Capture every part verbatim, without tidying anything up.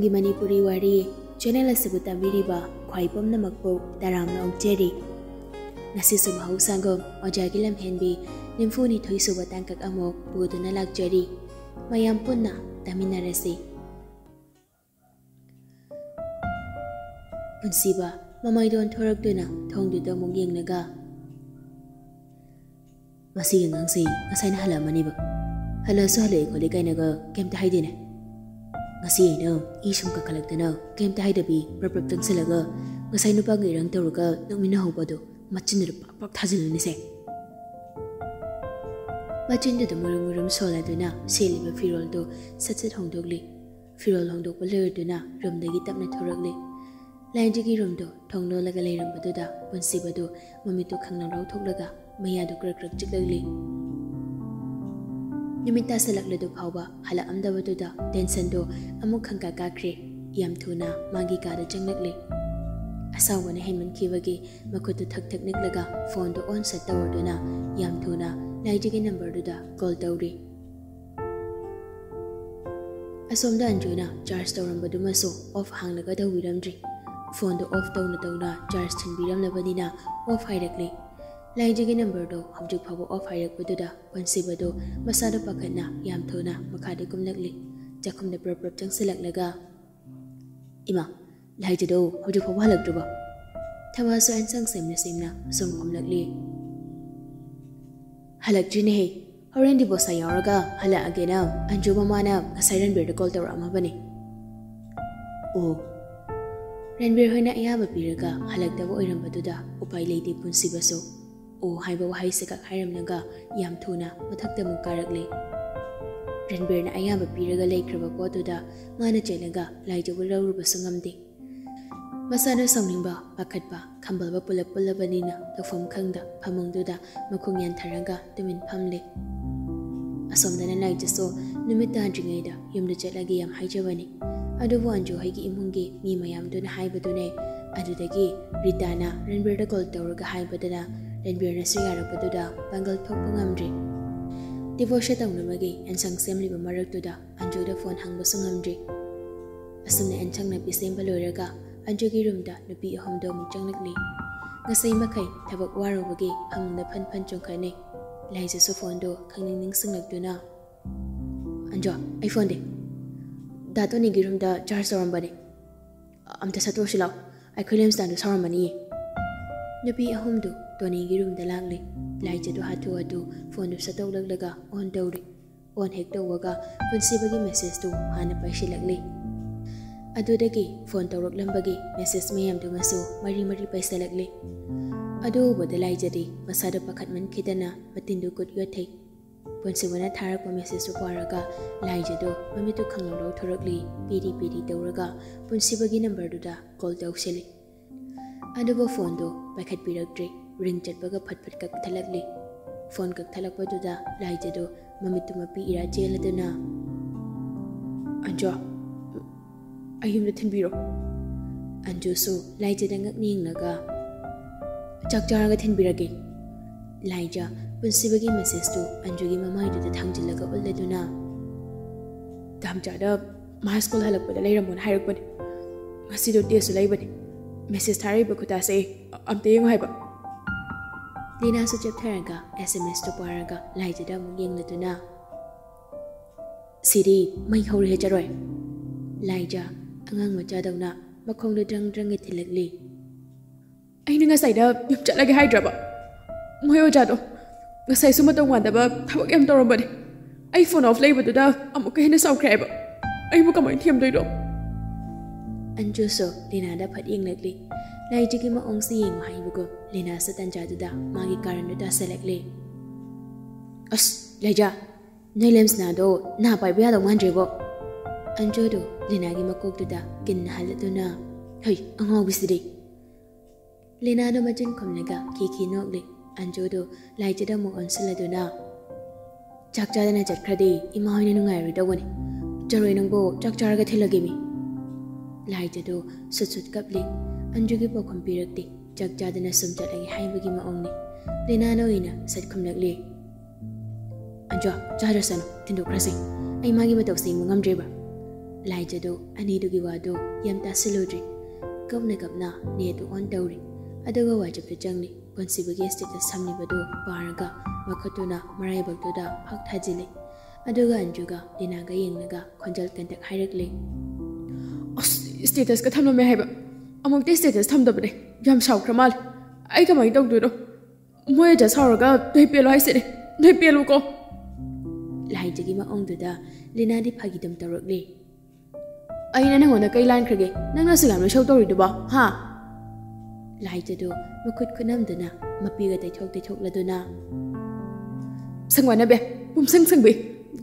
ꯒꯤ ꯃꯅꯤꯄꯨꯔꯤ ꯋꯥꯔꯤ ꯆꯦꯅꯦꯜ ꯑꯁꯤꯕꯨ ꯇꯝꯕꯤꯔꯤꯕ ꯈ꯭ꯋꯥꯏ ꯄꯨꯝꯅꯃꯛꯄꯨ ꯇꯔꯥꯝꯅ ꯑꯣꯛꯆꯔꯤ꯫ ꯉꯁꯤꯁꯨ ꯃꯍꯧꯁꯥꯒꯨꯝ ꯑꯣꯖꯥꯒꯤ ꯂꯝꯍꯦꯟꯕꯤ ꯅꯤꯐꯨ ꯅꯤꯊꯣꯏ ꯁꯨꯕ ꯇꯥꯡꯀꯛ ꯑꯃꯨꯛ ꯄꯨꯗꯨꯅ ꯂꯥꯛꯆꯔꯤ꯫ ꯃꯌꯥꯝ ꯄꯨꯟꯅ ꯇꯥꯃꯤꯟꯅꯔꯁꯤ꯫ ꯄꯨꯟꯁꯤꯕ ꯃꯃꯥꯏꯗꯣ ꯑꯣꯟꯊꯣꯔꯛꯇꯨꯅ ꯊꯣꯡꯗꯨꯗ ꯑꯃꯨꯛ ꯌꯦꯡꯂꯒ, "ꯃꯁꯤꯒꯤ ꯑꯉꯥꯡꯁꯤ ꯉꯁꯥꯏꯅ ꯍꯜꯂꯛꯑꯝꯃꯅꯤꯕ꯫ ꯍꯜꯂꯛꯑꯁꯨ ꯍꯜꯂꯛꯑꯦ ꯈꯣꯠꯂꯦ ꯀꯥꯏꯅꯒ ꯀꯩꯝꯇ ꯍꯥꯏꯗꯦꯅꯦ꯫ ꯉꯁꯤ ꯑꯩꯅ ꯏ ꯁꯨꯝ ꯀꯥꯈꯠꯂꯛꯇꯅ ꯀꯩꯝꯇ ꯍꯥꯏꯗꯕꯤ ꯄ꯭ꯔꯞ ꯄ꯭ꯔꯞ ꯆꯪꯁꯤꯜꯂꯒ ꯉꯁꯥꯏ ꯅꯨꯄꯥꯒ ꯏꯔꯥꯡ ꯇꯧꯔꯒ ꯅꯣꯛꯃꯤꯟꯅꯍꯧꯕꯗꯣ ꯃꯆꯤꯟꯗꯨꯗ ꯄꯥꯛ ꯄꯥꯛ ꯊꯥꯖꯤꯜꯂꯨꯅꯤꯁꯦ꯫" ꯃꯆꯤꯟꯗꯨꯗ ꯃꯨꯔꯨꯝ ꯃꯨꯔꯨꯝ ꯁꯣꯜꯂꯗꯨꯅ ꯁꯦꯠꯂꯤꯕ ꯐꯤꯔꯣꯜꯗꯣ ꯁꯠ ꯁꯠ ꯍꯣꯡꯗꯣꯛꯂꯤ꯫ ꯐꯤꯔꯣꯜ ꯍꯣꯡꯗꯣꯛꯄ ꯂꯣꯏꯔꯗꯨꯅ ꯔꯨꯝꯗꯒꯤ ꯇꯞꯅ ꯊꯣꯔꯛꯂꯤ꯫ ꯂꯥꯏꯖꯒꯤ ꯔꯨꯝꯗꯣ ꯊꯣꯡ ꯂꯣꯜꯂꯒ ꯂꯩꯔꯝꯕꯗꯨꯗ ꯄꯨꯟꯁꯤꯕꯗꯨ ꯃꯃꯤꯠꯇꯨ ꯈꯪꯂꯥꯎ ꯂꯥꯎꯊꯣꯛꯂꯒ ꯃꯌꯥꯗꯨ ꯀ꯭ꯔꯛ ꯀ꯭ꯔꯛ ꯆꯤꯛꯂꯛꯂꯤ꯫ ꯅꯨꯃꯤꯠ ꯇꯥꯁꯜꯂꯛꯂꯗꯨ ꯐꯥꯎꯕ ꯍꯜꯂꯛꯑꯝꯗꯕꯗꯨꯗ ꯇꯦꯟꯁꯟꯗꯣ ꯑꯃꯨꯛ ꯈꯪꯀꯥ ꯀꯥꯈ꯭ꯔꯦ꯫ ꯌꯥꯝ ꯊꯨꯅ ꯃꯥꯒꯤ ꯀꯥꯗ ꯆꯪꯂꯛꯂꯦ꯫ ꯑꯁꯥꯎꯕꯅ ꯍꯦꯟꯃꯟꯈꯤꯕꯒꯤ ꯃꯈꯨꯠꯇꯨ ꯊꯛ ꯊꯛ ꯅꯤꯛꯂꯒ ꯐꯣꯟꯗꯨ ꯑꯣꯟ ꯁꯠ ꯇꯧꯔꯗꯨꯅ ꯌꯥꯝ ꯊꯨꯅ ꯂꯥꯏꯖꯒꯤ ꯅꯝꯕꯔꯗꯨꯗ ꯀꯣꯜ ꯇꯧꯔꯤ꯫ ꯑꯁꯣꯝꯗ ꯑꯟꯖꯨꯅ ꯆꯥꯔꯖ ꯇꯧꯔꯝꯕꯗꯨꯃꯁꯨ ꯑꯣꯐ ꯍꯥꯡꯂꯒ ꯇꯧꯕꯤꯔꯝꯗ꯭ꯔꯤ꯫ ꯐꯣꯟꯗꯨ ꯑꯣꯐ ꯇꯧꯅ ꯇꯧꯅ ꯆꯥꯔꯖ ꯊꯤꯟꯕꯤꯔꯝꯂꯕꯅꯤꯅ ꯑꯣꯐ ꯍꯥꯏꯔꯛꯂꯤ꯫ ꯂꯥꯏꯖꯒꯤ ꯅꯝꯕꯔꯗꯣ ꯍꯧꯖꯤꯛ ꯐꯥꯎꯕ ꯑꯣꯐ ꯍꯥꯏꯔꯛꯄꯗꯨꯗ ꯄꯨꯟꯁꯤꯕꯗꯨ ꯃꯁꯥꯗꯨ ꯄꯥꯈꯠꯅ ꯌꯥꯝ ꯊꯨꯅ ꯃꯈꯥꯗ ꯀꯨꯝꯂꯛꯂꯤ꯫ ꯆꯥꯛꯈꯨꯝꯗ ꯄ꯭ꯔꯞ ꯄ꯭ꯔꯞ ꯆꯪꯁꯤꯜꯂꯛꯂꯒ, "ꯏꯃꯥ, ꯂꯥꯏꯖꯗꯣ ꯍꯧꯖꯤꯛ ꯐꯥꯎꯕ ꯍꯜꯂꯛꯇ꯭ꯔꯤꯕꯣ?" ꯊꯋꯥꯁꯨ ꯑꯦꯟꯁꯥꯡ ꯁꯦꯝꯅ ꯁꯦꯝꯅ ꯁꯨꯝ ꯈꯨꯝꯂꯛꯂꯤ꯫ "ꯍꯜꯂꯛꯇ꯭ꯔꯤꯅꯦꯍꯦ꯫ ꯍꯣꯔꯦꯟ ꯗꯤꯕꯣꯁꯥ ꯌꯥꯎꯔꯒ ꯍꯜꯂꯛꯑꯒꯦꯅ ꯑꯟꯖꯨ ꯃꯃꯥꯅ ꯉꯁꯥꯏ ꯔꯟꯕꯤꯔꯗ ꯀꯣꯜ ꯇꯧꯔꯛꯑꯝꯃꯕꯅꯦ꯫" "ꯑꯣ꯫" ꯔꯟꯕꯤꯔ ꯍꯣꯏꯅ ꯑꯌꯥꯕ ꯄꯤꯔꯒ ꯍꯜꯂꯛꯇꯕ ꯑꯣꯏꯔꯝꯕꯗꯨꯗ ꯎꯄꯥꯏ ꯂꯩꯇꯦ ꯄꯨꯟꯁꯤꯕꯁꯨ꯫ "ꯑꯣ" ꯍꯥꯏꯕ ꯋꯥꯍꯩꯁꯦ ꯈꯛ ꯍꯥꯏꯔꯝꯂꯒ ꯌꯥꯝ ꯊꯨꯅ ꯃꯊꯛꯇ ꯑꯃꯨꯛ ꯀꯥꯔꯛꯂꯦ꯫ ꯔꯟꯕꯤꯔꯅ ꯑꯌꯥꯕ ꯄꯤꯔꯒ ꯂꯩꯈ꯭ꯔꯕ ꯄꯣꯠꯇꯨꯗ ꯃꯥꯅ ꯆꯦꯜꯂꯒ ꯂꯥꯏꯖꯧꯕ ꯂꯧꯔꯨꯕꯁꯨ ꯉꯝꯗꯦ꯫ ꯃꯁꯥꯅ ꯁꯥꯎꯅꯤꯡꯕ, ꯄꯥꯈꯠꯄ, ꯈꯝꯕꯜꯕ ꯄꯨꯂꯞ ꯄꯨꯜꯂꯕꯅꯤꯅ ꯇꯧꯐꯝ ꯈꯪꯗ ꯐꯃꯨꯡꯗꯨꯗ ꯃꯈꯣꯡ ꯌꯥꯟꯊꯔꯒ ꯇꯨꯃꯤꯟ ꯐꯝꯂꯦ꯫ ꯑꯁꯣꯝꯗꯅ ꯂꯥꯏꯖꯁꯨ ꯅꯨꯃꯤꯠ ꯇꯥꯗ꯭ꯔꯤꯉꯩꯗ ꯌꯨꯝꯗ ꯆꯠꯂꯒꯦ ꯌꯥꯝ ꯍꯥꯏꯖꯕꯅꯤ꯫ ꯑꯗꯨꯕꯨ ꯑꯟꯖꯨ ꯍꯣꯏꯒꯤ ꯏꯃꯨꯡꯒꯤ ꯃꯤ ꯃꯌꯥꯝꯗꯨꯅ ꯍꯥꯏꯕꯗꯨꯅꯦ꯫ ꯑꯗꯨꯗꯒꯤ ꯔꯤꯇꯥꯅ ꯔꯟꯕꯤꯔꯗ ꯀꯣꯜ ꯇꯧꯔꯒ ꯍꯥꯏꯕꯗꯅ ꯔꯟꯕꯤꯔꯅꯁꯨ ꯌꯥꯔꯛꯄꯗꯨꯗ ꯄꯥꯡꯒꯜ ꯊꯣꯛꯄ ꯉꯝꯗ꯭ꯔꯤ꯫ ꯗꯤꯚꯣꯔꯁ ꯇꯧꯅꯕꯒꯤ ꯑꯦꯟꯁꯥꯡ ꯁꯦꯝꯂꯤꯕ ꯃꯔꯛꯇꯨꯗ ꯑꯟꯖꯨꯗ ꯐꯣꯟ ꯍꯪꯕꯁꯨ ꯉꯝꯗ꯭ꯔꯤ꯫ ꯑꯁꯨꯝꯅ ꯑꯦꯟꯁꯥꯡ ꯅꯥꯄꯤ ꯁꯦꯝꯕ ꯂꯣꯏꯔꯒ ꯑꯟꯖꯨꯒꯤ ꯔꯨꯝꯗ ꯅꯨꯄꯤ ꯑꯍꯨꯝꯗꯣ ꯑꯃꯨꯛ ꯆꯪꯂꯛꯂꯤ꯫ ꯉꯁꯤ ꯃꯈꯩ ꯊꯕꯛ ꯋꯥꯔꯨꯕꯒꯤ ꯐꯃꯨꯡꯗ ꯐꯟ ꯐꯟ ꯆꯣꯡꯈꯠꯅꯩ꯫ ꯂꯥꯏꯖꯁꯨ ꯐꯣꯟꯗꯣ ꯈꯪꯅꯤꯡ ꯅꯤꯡꯁꯤꯡꯂꯛꯇꯨꯅ, "ꯑꯟꯖꯣ, ꯑꯩ ꯐꯣꯟꯗꯤ?" "ꯗꯥ ꯇꯣꯅꯤꯒꯤ ꯔꯨꯝꯗ ꯆꯥꯔꯖ ꯇꯧꯔꯝꯕꯅꯦ꯫ ꯑꯝꯇ ꯁꯠꯇꯣꯛꯁꯤ ꯂꯥꯛꯑꯣ, ꯑꯩꯈꯣꯏ ꯂꯦꯝꯁꯅꯥꯗꯣ ꯁꯥꯎꯔꯝꯃꯅꯤꯌꯦ꯫" ꯅꯨꯄꯤ ꯑꯍꯨꯝꯗꯨ ꯇꯣꯅꯤꯒꯤ ꯔꯨꯝꯗ ꯂꯥꯛꯂꯤ꯫ ꯂꯥꯏꯖꯗꯨ ꯍꯥꯊꯨ ꯍꯥꯊꯨ ꯐꯣꯟꯗꯨ ꯁꯠꯇꯣꯛꯂꯛꯂꯒ ꯑꯣꯟ ꯇꯧꯔꯤ꯫ ꯑꯣꯟ ꯍꯦꯛ ꯇꯧꯕꯒ ꯄꯨꯟꯁꯤꯕꯒꯤ ꯃꯦꯁꯦꯖꯇꯨ ꯍꯥꯟꯅ ꯄꯥꯏꯁꯤꯜꯂꯛꯂꯤ꯫ ꯑꯗꯨꯗꯒꯤ ꯐꯣꯟ ꯇꯧꯔꯛꯂꯝꯕꯒꯤ ꯃꯦꯁꯦꯖ ꯃꯌꯥꯝꯗꯨꯃꯁꯨ ꯃꯔꯤ ꯃꯔꯤ ꯄꯥꯏꯁꯤꯜꯂꯛꯂꯤ꯫ ꯑꯗꯨ ꯎꯕꯗ ꯂꯥꯏꯖꯗꯤ ꯃꯁꯥꯗꯨ ꯄꯥꯈꯠꯃꯟꯈꯤꯗꯅ ꯃꯇꯤꯟꯗꯨ ꯀꯨꯠ ꯌꯣꯠꯊꯩ꯫ ꯄꯨꯟꯁꯤꯕꯅ ꯊꯥꯔꯛꯄ ꯃꯦꯁꯦꯖꯇꯨ ꯄꯥꯔꯒ ꯂꯥꯏꯖꯗꯨ ꯃꯃꯤꯠꯇꯨ ꯈꯪꯂꯧ ꯂꯧꯊꯣꯔꯛꯂꯤ꯫ ꯄꯤꯔꯤ ꯄꯤꯔꯤ ꯇꯧꯔꯒ ꯄꯨꯟꯁꯤꯕꯒꯤ ꯅꯝꯕꯔꯗꯨꯗ ꯀꯣꯜ ꯇꯧꯁꯤꯜꯂꯤ꯫ ꯑꯗꯨꯕꯨ ꯐꯣꯟꯗꯨ ꯄꯥꯏꯈꯠꯄꯤꯔꯛꯇ꯭ꯔꯦ꯫ ꯔꯤꯡ ꯆꯠꯄꯒ ꯐꯠ ꯐꯠ ꯀꯛꯊꯠꯂꯛꯂꯤ꯫ ꯐꯣꯟ ꯀꯛꯊꯠꯂꯛꯄꯗꯨꯗ ꯂꯥꯏꯖꯗꯨ ꯃꯃꯤꯠꯇꯨ ꯃꯄꯤ ꯏꯔꯥ ꯆꯦꯜꯂꯗꯨꯅ, "ꯑꯟꯖꯣ, ꯑꯩ ꯌꯨꯝꯗ ꯊꯤꯟꯕꯤꯔꯣ꯫" ꯑꯟꯖꯨꯁꯨ ꯂꯥꯏꯖꯗ ꯉꯛꯅ ꯌꯦꯡꯂꯒ, "ꯆꯥꯛ ꯆꯥꯔꯒ ꯊꯤꯟꯕꯤꯔꯒꯦ꯫" ꯂꯥꯏꯖ ꯄꯨꯟꯁꯤꯕꯒꯤ ꯃꯦꯁꯦꯖꯇꯨ ꯑꯟꯖꯨꯒꯤ ꯃꯃꯥꯏꯗꯨꯗ ꯊꯥꯡꯖꯤꯜꯂꯒ ꯎꯠꯂꯗꯨꯅ, "ꯇꯥꯝꯆꯥꯗ ꯃꯥ ꯁ꯭ꯀꯨꯜ ꯍꯜꯂꯛꯄꯗ ꯂꯩꯔꯝꯃꯣꯅ ꯍꯥꯏꯔꯛꯄꯅꯦ꯫ ꯉꯁꯤꯗꯣ ꯇꯦꯁꯁꯨ ꯂꯩꯕꯅꯦ꯫ ꯃꯦꯁꯦꯖ ꯊꯥꯔꯛꯏꯕ ꯈꯨꯇꯥꯁꯦ ꯑꯝꯇ ꯌꯦꯡꯉꯣ ꯍꯥꯏꯕ꯫" ꯂꯤꯅꯥꯁꯨ ꯆꯦꯞꯊꯔꯒ ꯑꯦꯁ ꯑꯦꯝ ꯑꯦꯁꯇꯨ ꯄꯥꯔꯒ ꯂꯥꯏꯖꯗ ꯑꯃꯨꯛ ꯌꯦꯡꯂꯗꯨꯅ, "ꯁꯤꯗꯤ ꯃꯩ ꯍꯧꯔꯦ ꯆꯔꯣꯏ꯫" ꯂꯥꯏꯖ ꯑꯉꯥꯡ ꯃꯆꯥꯗꯧꯅ ꯃꯈꯣꯡꯗ ꯗ꯭ꯔꯪ ꯗ꯭ꯔꯪꯒ ꯊꯤꯜꯂꯛꯂꯤ꯫ "ꯑꯩꯅ ꯉꯁꯥꯏꯗ ꯌꯨꯝ ꯆꯠꯂꯒꯦ ꯍꯥꯏꯗ꯭ꯔꯕ? ꯃꯣꯏ ꯑꯣꯖꯥꯗꯣ ꯉꯁꯥꯏꯁꯨ ꯃꯇꯧ ꯃꯥꯟꯗꯕ ꯊꯕꯛ ꯌꯥꯝ ꯇꯧꯔꯝꯕꯅꯦ꯫ ꯑꯩ ꯐꯣꯟ ꯑꯣꯐ ꯂꯩꯕꯗꯨꯗ ꯑꯃꯨꯛꯀ ꯍꯦꯟꯅ ꯁꯥꯎꯈ꯭ꯔꯦ ꯍꯥꯏꯕ꯫ ꯑꯩꯕꯨ ꯀꯃꯥꯏꯅ ꯊꯦꯝꯗꯣꯏꯅꯣ?" ꯑꯟꯖꯨꯁꯨ ꯂꯤꯅꯥꯗ ꯐꯠ ꯌꯦꯡꯂꯛꯂꯤ꯫ ꯂꯥꯏꯖꯒꯤ ꯃꯑꯣꯡꯁꯤ ꯌꯦꯡꯉꯨ ꯍꯥꯏꯕꯒꯨꯝ ꯂꯤꯅꯥꯁꯨ ꯇꯟꯖꯥꯗꯨꯗ ꯃꯥꯒꯤ ꯀꯥꯔꯟꯗꯨ ꯇꯥꯁꯜꯂꯛꯂꯤ꯫ "ꯑꯁ, ꯂꯥꯏꯖ, ꯅꯣꯏ ꯂꯦꯝꯁꯅꯥꯗꯣ ꯅꯥ ꯄꯥꯏꯕ ꯌꯥꯗꯧ ꯃꯥꯟꯗ꯭ꯔꯦꯕꯣ꯫" ꯑꯟꯖꯨꯗꯨ ꯂꯤꯅꯥꯒꯤ ꯃꯀꯣꯛꯇꯨꯗ ꯀꯤꯟꯅ ꯍꯜꯂꯗꯨꯅ, "ꯍꯩ, ꯑꯉꯥꯎꯕꯤꯁꯤꯗꯤ!" ꯂꯤꯅꯥꯗꯨ ꯃꯆꯤꯟ ꯈꯨꯝꯂꯒ ꯈꯤ ꯈꯤ ꯅꯣꯛꯂꯤ꯫ ꯑꯟꯖꯨꯗꯨ ꯂꯥꯏꯖꯗ ꯑꯃꯨꯛ ꯑꯣꯟꯁꯤꯜꯂꯗꯨꯅ, "ꯆꯥꯛ ꯆꯥꯗꯅ ꯆꯠꯈ꯭ꯔꯗꯤ ꯏꯃꯥ ꯍꯣꯏꯅ ꯅꯨꯡꯉꯥꯏꯔꯣꯏꯗꯧꯕꯅꯤ꯫ ꯆꯔꯣꯏ ꯅꯪꯕꯨ ꯆꯥꯛ ꯆꯥꯔꯒ ꯊꯤꯜꯂꯒꯦꯃꯤ꯫" ꯂꯥꯏꯖꯗꯨ ꯁꯨꯠ ꯁꯨꯠ ꯀꯞꯂꯤ꯫ ꯑꯟꯖꯨꯒꯤ ꯄꯥꯎꯈꯨꯝ ꯄꯤꯔꯛꯇꯦ꯫ ꯆꯥꯛ ꯆꯥꯗꯅ ꯁꯨꯝ ꯆꯠꯂꯒꯦ ꯍꯥꯏꯕꯒꯤ ꯃꯑꯣꯡꯅꯤ꯫ ꯂꯤꯅꯥꯅ ꯑꯣꯏꯅ ꯁꯠ ꯈꯨꯝꯂꯛꯂꯤ꯫ "ꯑꯟꯖꯨ, ꯆꯥꯗ꯭ꯔꯁꯅꯨ, ꯊꯤꯟꯗꯣꯛꯈ꯭ꯔꯁꯤ꯫ ꯑꯩ ꯃꯥꯒꯤ ꯃꯇꯧꯁꯦ ꯌꯦꯡꯕ ꯉꯝꯗ꯭ꯔꯦꯕ꯫" ꯂꯥꯏꯖꯗꯣ ꯑꯅꯤꯗꯨꯒꯤ ꯋꯥꯗꯣ ꯌꯥꯝ ꯇꯥꯁꯤꯜꯂꯨꯗ꯭ꯔꯤ꯫ ꯀꯞꯅ ꯀꯞꯅ ꯅꯦꯠꯇꯨ ꯑꯣꯟ ꯇꯧꯔꯤ꯫ ꯑꯗꯨꯒ ꯋꯥꯆꯞꯇ ꯆꯪꯂꯤ꯫ ꯄꯨꯟꯁꯤꯕꯒꯤ ꯁ꯭ꯇꯦꯇꯁ ꯊꯝꯂꯤꯕꯗꯨ ꯄꯥꯔꯒ ꯃꯈꯨꯠꯇꯨꯅ ꯃꯔꯥꯏꯕꯛꯇꯨꯗ ꯐꯛ ꯊꯥꯖꯤꯜꯂꯤ꯫ ꯑꯗꯨꯒ ꯑꯟꯖꯨꯒ ꯂꯤꯅꯥꯒ ꯌꯦꯡꯂꯒ ꯈꯣꯟꯖꯦꯜ ꯀꯟꯇꯛ ꯍꯥꯏꯔꯛꯂꯤ꯫ ꯑꯁ, ꯁ꯭ꯇꯦꯇꯁꯀ ꯊꯝꯂꯝꯃꯦ ꯍꯥꯏꯕ꯫ ꯑꯃꯨꯛꯇꯤ ꯁ꯭ꯇꯦꯇꯁ ꯊꯝꯗꯕꯅꯦ꯫ ꯌꯥꯝ ꯁꯥꯎꯈ꯭ꯔ ꯃꯥꯜꯂꯦ꯫ ꯑꯩ ꯀꯃꯥꯏꯅ ꯇꯧꯗꯣꯏꯅꯣ? ꯃꯣꯏ ꯑꯗ ꯁꯥꯎꯔꯒ ꯅꯣꯏ ꯄꯦꯜꯂꯣ ꯍꯥꯏꯁꯤꯅꯦ꯫ ꯅꯣꯏ ꯄꯦꯜꯂꯨꯀꯣ꯫ ꯂꯥꯏꯖꯒꯤ ꯃꯑꯣꯡꯗꯨꯗ ꯂꯤꯅꯥꯗꯤ ꯐꯥꯒꯤꯗꯝ ꯇꯧꯔꯛꯂꯤ꯫ ꯑꯩꯅ ꯅꯪꯉꯣꯟꯗ ꯀꯩ ꯂꯥꯟꯈ꯭ꯔꯒꯦ? ꯅꯪꯅ ꯑꯁꯨꯛ ꯌꯥꯝꯅ ꯏꯁꯧ ꯇꯧꯔꯤꯗꯨꯕꯣ, ꯍꯥ? ꯂꯥꯏꯖꯗꯨ ꯃꯈꯨꯠ ꯈꯨꯅꯝꯗꯨꯅ ꯃꯄꯤꯒ ꯇꯩꯊꯣꯛ ꯇꯩꯊꯣꯛꯂꯗꯨꯅ, ꯁꯪꯕꯥꯅꯕꯤ, ꯄꯨꯝꯁꯪ ꯁꯪꯕꯤ,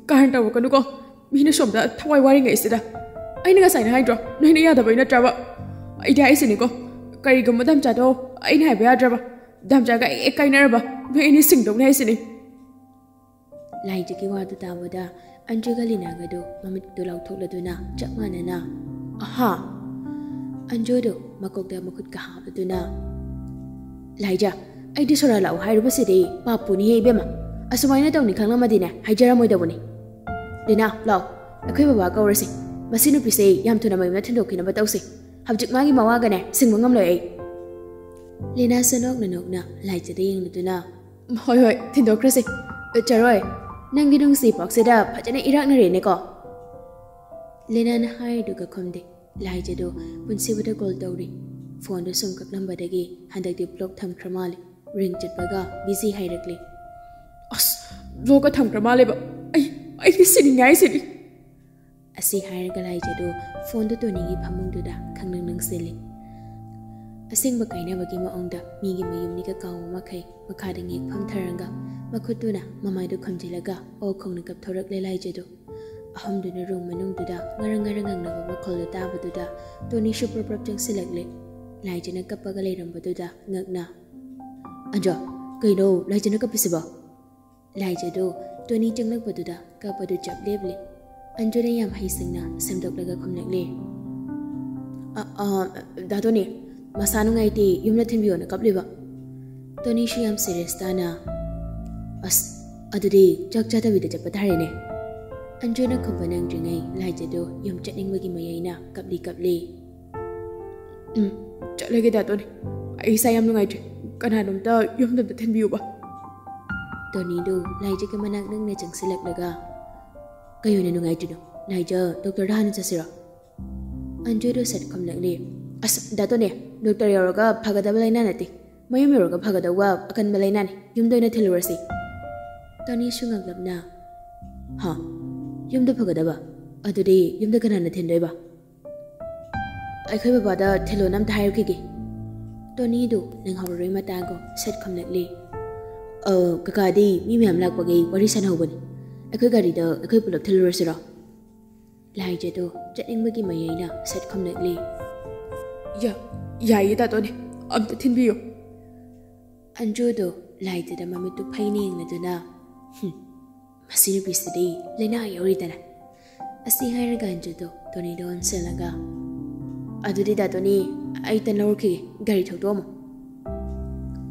ꯀꯥꯔꯟ ꯇꯧꯔꯛꯀꯅꯨꯀꯣ꯫ ꯃꯤꯅ ꯁꯣꯝꯗ ꯊꯋꯥꯏ ꯋꯥꯔꯤꯉꯩꯁꯤꯗ꯫ ꯑꯩꯅ ꯉꯁꯥꯏꯅ ꯍꯥꯏꯗ꯭ꯔꯣ, ꯅꯣꯏꯅ ꯌꯥꯗꯕꯩ ꯅꯠꯇ꯭ꯔꯕ? ꯑꯩꯗꯤ ꯍꯥꯏꯁꯤꯅꯤꯀꯣ, ꯀꯔꯤꯒꯨꯝꯕ ꯗꯥꯝꯆꯥꯗꯣ ꯑꯩꯅ ꯍꯥꯏꯕ ꯌꯥꯗ꯭ꯔꯕ, ꯗꯥꯝꯆꯥꯒ ꯑꯩ ꯍꯦꯛ ꯀꯥꯏꯅꯔꯕ, ꯅꯣꯏ ꯑꯅꯤ ꯁꯤꯡꯗꯧꯅꯤ ꯍꯥꯏꯁꯤꯅꯤ꯫ ꯂꯥꯏꯖꯒꯤ ꯋꯥꯗꯨ ꯇꯥꯕꯗ ꯑꯟꯖꯨꯒ ꯂꯤꯅꯥꯒꯗꯨ ꯃꯃꯤꯠꯇꯨ ꯂꯥꯎꯊꯣꯛꯂꯗꯨꯅ ꯆꯞ ꯃꯥꯟꯅꯅ, "ꯑꯍꯥ!" ꯑꯟꯖꯨꯗꯨ ꯃꯀꯣꯛꯇ ꯃꯈꯨꯠꯀ ꯍꯥꯞꯂꯗꯨꯅ, "ꯂꯥꯏꯖ, ꯑꯩꯗꯤ ꯁꯣꯔꯥ ꯂꯥꯛꯎ ꯍꯥꯏꯔꯨꯕꯁꯤꯗꯤ ꯄꯥꯞꯄꯨꯅꯤꯍꯦ ꯏꯕꯦꯝꯃ꯫ ꯑꯁꯨꯃꯥꯏꯅ ꯇꯧꯅꯤ ꯈꯪꯂꯝꯃꯗꯤꯅꯦ ꯍꯥꯏꯖꯔꯝꯃꯣꯏꯗꯧꯕꯅꯤ꯫ ꯂꯤꯅꯥ, ꯂꯥꯛꯑꯣ, ꯑꯩꯈꯣꯏ ꯕꯕꯥ ꯀꯧꯔꯁꯤ꯫ ꯃꯁꯤ ꯅꯨꯄꯤꯁꯦ ꯌꯥꯝ ꯊꯨꯅ ꯃꯌꯨꯝꯗ ꯊꯤꯟꯗꯣꯛꯈꯤꯅꯕ ꯇꯧꯁꯤ꯫ ꯍꯧꯖꯤꯛ ꯃꯥꯒꯤ ꯃꯋꯥꯒꯅꯦ ꯁꯤꯡꯕ ꯉꯝꯂꯣꯏ ꯑꯩ꯫" ꯂꯤꯅꯥꯁꯨ ꯅꯣꯛꯅ ꯅꯣꯛꯅ ꯂꯥꯏꯖꯗ ꯌꯦꯡꯂꯗꯨꯅ, "ꯍꯣꯏ, ꯍꯣꯏ, ꯊꯤꯟꯗꯣꯛꯈ꯭ꯔꯁꯤ꯫ ꯆꯔꯣꯏ, ꯅꯪꯒꯤ ꯅꯨꯡꯁꯤ ꯄꯥꯎꯁꯤꯗ ꯐꯖꯅ ꯏꯔꯥꯛꯅꯔꯦꯅꯦꯀꯣ꯫" ꯂꯤꯅꯥꯅ ꯍꯥꯏꯗꯨꯒ ꯈꯨꯝꯗꯦ꯫ ꯂꯥꯏꯖꯗꯣ ꯄꯨꯟꯁꯤꯕꯗ ꯀꯣꯜ ꯇꯧꯔꯤ꯫ ꯐꯣꯟꯗꯣ ꯁꯨꯝ ꯀꯛꯂꯝꯕꯗꯒꯤ ꯍꯟꯗꯛꯇꯤ ꯕ꯭ꯂꯣꯛ ꯊꯝꯈ꯭ꯔ ꯃꯥꯜꯂꯦ꯫ ꯔꯤꯡ ꯆꯠꯄꯒ ꯕꯤꯖꯤ ꯍꯥꯏꯔꯛꯂꯦ꯫ "ꯑꯁ, ꯕ꯭ꯂꯣꯛꯀ ꯊꯝꯈ꯭ꯔ ꯃꯥꯜꯂꯦꯕ꯫ ꯑꯩ, ꯑꯩꯗꯤ ꯁꯤꯅꯤꯡꯉꯥꯏ ꯁꯤꯅꯤ꯫" ꯑꯁꯤ ꯍꯥꯏꯔꯒ ꯂꯥꯏꯖꯗꯨ ꯐꯣꯟꯗꯨ ꯇꯣꯅꯤꯒꯤ ꯐꯃꯨꯡꯗꯨꯗ ꯈꯪꯅꯪ ꯅꯪꯁꯤꯜꯂꯤ꯫ ꯑꯁꯦꯡꯕ ꯀꯥꯏꯅꯕꯒꯤ ꯃꯑꯣꯡꯗ ꯃꯤꯒꯤ ꯃꯌꯨꯝꯅꯤꯒ ꯀꯥꯎꯕ ꯃꯈꯩ ꯃꯈꯥꯗ ꯉꯦꯛ ꯐꯝꯊꯔꯒ ꯃꯈꯨꯠꯇꯨꯅ ꯃꯃꯥꯏꯗꯨ ꯈꯨꯝꯖꯤꯜꯂꯒ ꯑꯣ ꯈꯣꯡꯅ ꯀꯞꯊꯣꯔꯛꯂꯦ ꯂꯥꯏꯖꯗꯨ꯫ ꯑꯍꯨꯝꯗꯨꯅ ꯔꯨꯝ ꯃꯅꯨꯡꯗꯨꯗ ꯉꯔꯪ ꯉꯔꯪ ꯉꯪꯅꯕ ꯃꯈꯣꯜꯗꯨ ꯇꯥꯕꯗꯨꯗ ꯇꯣꯅꯤꯁꯨ ꯄ꯭ꯔꯞ ꯄ꯭ꯔꯞ ꯆꯪꯁꯤꯜꯂꯛꯂꯦ꯫ ꯂꯥꯏꯖꯅ ꯀꯞꯄꯒ ꯂꯩꯔꯝꯕꯗꯨꯗ ꯉꯛꯅ, "ꯑꯟꯖꯣ, ꯀꯩꯅꯣ ꯂꯥꯏꯖꯅ ꯀꯞꯄꯤꯁꯤꯕꯣ?" ꯂꯥꯏꯖꯗꯨ ꯇꯣꯅꯤ ꯆꯪꯂꯛꯄꯗꯨꯗ ꯀꯞꯄꯗꯨ ꯆꯞ ꯂꯦꯞꯂꯦ꯫ ꯑꯟꯖꯨꯅ ꯌꯥꯝ ꯍꯩꯁꯤꯡꯅ ꯁꯦꯝꯗꯣꯛꯂꯒ ꯈꯨꯝꯂꯛꯂꯦ꯫ "ꯑ, ꯑ, ꯗꯥ ꯇꯣꯅꯤ, ꯃꯁꯥ ꯅꯨꯡꯉꯥꯏꯇꯦ, ꯌꯨꯝꯗ ꯊꯤꯟꯕꯤꯌꯣꯅ ꯀꯞꯂꯤꯕ꯫" ꯇꯣꯅꯤꯁꯨ ꯌꯥꯝ ꯁꯤꯔꯤꯌꯁ ꯇꯥꯅ, "ꯑꯁ, ꯑꯗꯨꯗꯤ ꯆꯥꯛ ꯆꯥꯗꯕꯤꯗ ꯆꯠꯄ ꯇꯥꯔꯦꯅꯦ꯫" ꯑꯟꯖꯨꯅ ꯈꯨꯝꯕ ꯅꯪꯗ꯭ꯔꯤꯉꯩ ꯂꯥꯏꯖꯗꯨ ꯌꯨꯝ ꯆꯠꯅꯤꯡꯕꯒꯤ ꯃꯌꯥꯏꯅ ꯀꯞꯂꯤ ꯀꯞꯂꯤ꯫ "ꯎꯝ, ꯆꯠꯂꯒꯦ ꯗꯥ ꯇꯣꯅꯤ꯫ ꯑꯩ ꯏꯁꯥ ꯌꯥꯝ ꯅꯨꯡꯉꯥꯏꯇ꯭ꯔꯦ꯫ ꯀꯅꯥꯅꯣꯝꯇ ꯌꯨꯝꯗ ꯑꯝꯇ ꯊꯤꯟꯕꯤꯌꯨꯕ꯫" ꯇꯣꯅꯤꯗꯨ ꯂꯥꯏꯖꯒꯤ ꯃꯅꯥꯛ ꯅꯛꯅ ꯆꯪꯁꯤꯜꯂꯛꯂꯒ, "ꯀꯩ ꯑꯣꯏꯅ ꯅꯨꯡꯉꯥꯏꯇ꯭ꯔꯤꯅꯣ? ꯂꯥꯏꯖ, ꯗꯣꯛꯇꯔꯗ ꯍꯥꯟꯅ ꯆꯠꯁꯤꯔꯣ?" ꯑꯟꯖꯨꯗꯨ ꯁꯠ ꯈꯨꯝꯂꯛꯂꯤ꯫ "ꯑꯁ, ꯗꯥ ꯇꯣꯅꯤ, ꯗꯣꯛꯇꯔ ꯌꯧꯔꯒ ꯐꯒꯗꯕ ꯂꯥꯏꯅꯥ ꯅꯠꯇꯦ꯫ ꯃꯌꯨꯝ ꯌꯧꯔꯒ ꯐꯒꯗꯧꯕ ꯑꯀꯟꯕ ꯂꯥꯏꯅꯥꯅꯤ꯫ ꯌꯨꯝꯗ ꯑꯣꯏꯅ ꯊꯤꯜꯂꯨꯔꯁꯤ꯫" ꯇꯣꯅꯤꯁꯨ ꯉꯛꯂꯞꯅ, "ꯍꯥ? ꯌꯨꯝꯗ ꯐꯒꯗꯕ? ꯑꯗꯨꯗꯤ ꯌꯨꯝꯗ ꯀꯅꯥꯅ ꯊꯤꯟꯗꯣꯏꯕ?" "ꯑꯩꯈꯣꯏ ꯕꯕꯥꯗ ꯊꯤꯜꯂꯣꯅ ꯑꯝꯇ ꯍꯥꯏꯔꯨꯈꯤꯒꯦ꯫" ꯇꯣꯅꯤꯗꯨ ꯅꯪꯍꯧꯔꯔꯣꯏ ꯃꯇꯥꯒꯨꯝ ꯁꯠ ꯈꯨꯝꯂꯛꯂꯤ꯫ "ꯑ, ꯀꯀꯥꯗꯤ ꯃꯤ ꯃꯌꯥꯝ ꯂꯥꯛꯄꯒꯤ ꯋꯥꯔꯤ ꯁꯥꯟꯅꯍꯧꯕꯅꯤ꯫ ꯑꯩꯈꯣꯏ ꯒꯥꯔꯤꯗ ꯑꯩꯈꯣꯏ ꯄꯨꯂꯞ ꯊꯤꯜꯂꯨꯔꯁꯤꯔꯣ?" ꯂꯥꯏꯖꯗꯣ ꯆꯠꯅꯤꯡꯕꯒꯤ ꯃꯌꯥꯏꯅ ꯁꯠ ꯈꯨꯝꯂꯛꯂꯤ꯫ "ꯌꯥ-, ꯌꯥꯏꯌꯦ ꯗꯥ ꯇꯣꯅꯤ, ꯑꯝꯇ ꯊꯤꯟꯕꯤꯌꯨ꯫" ꯑꯟꯖꯨꯗꯣ ꯂꯥꯏꯖꯗ ꯃꯃꯤꯠꯇꯨ ꯐꯩꯅ ꯌꯦꯡꯂꯗꯨꯅ, "ꯍꯨꯝ, ꯃꯁꯤ ꯅꯨꯄꯤꯁꯤꯗꯤ ꯂꯥꯏꯅꯥ ꯌꯧꯔꯤꯗꯅ꯫" ꯑꯁꯤ ꯍꯥꯏꯔꯒ ꯑꯟꯖꯨꯗꯣ ꯇꯣꯅꯤꯗ ꯑꯣꯟꯁꯤꯜꯂꯒ, "ꯑꯗꯨꯗꯤ ꯗꯥ ꯇꯣꯅꯤ, ꯑꯩ ꯇꯟ ꯂꯧꯔꯨꯈꯤꯒꯦ, ꯒꯥꯔꯤ ꯊꯧꯗꯣꯛꯑꯝꯃꯣ꯫"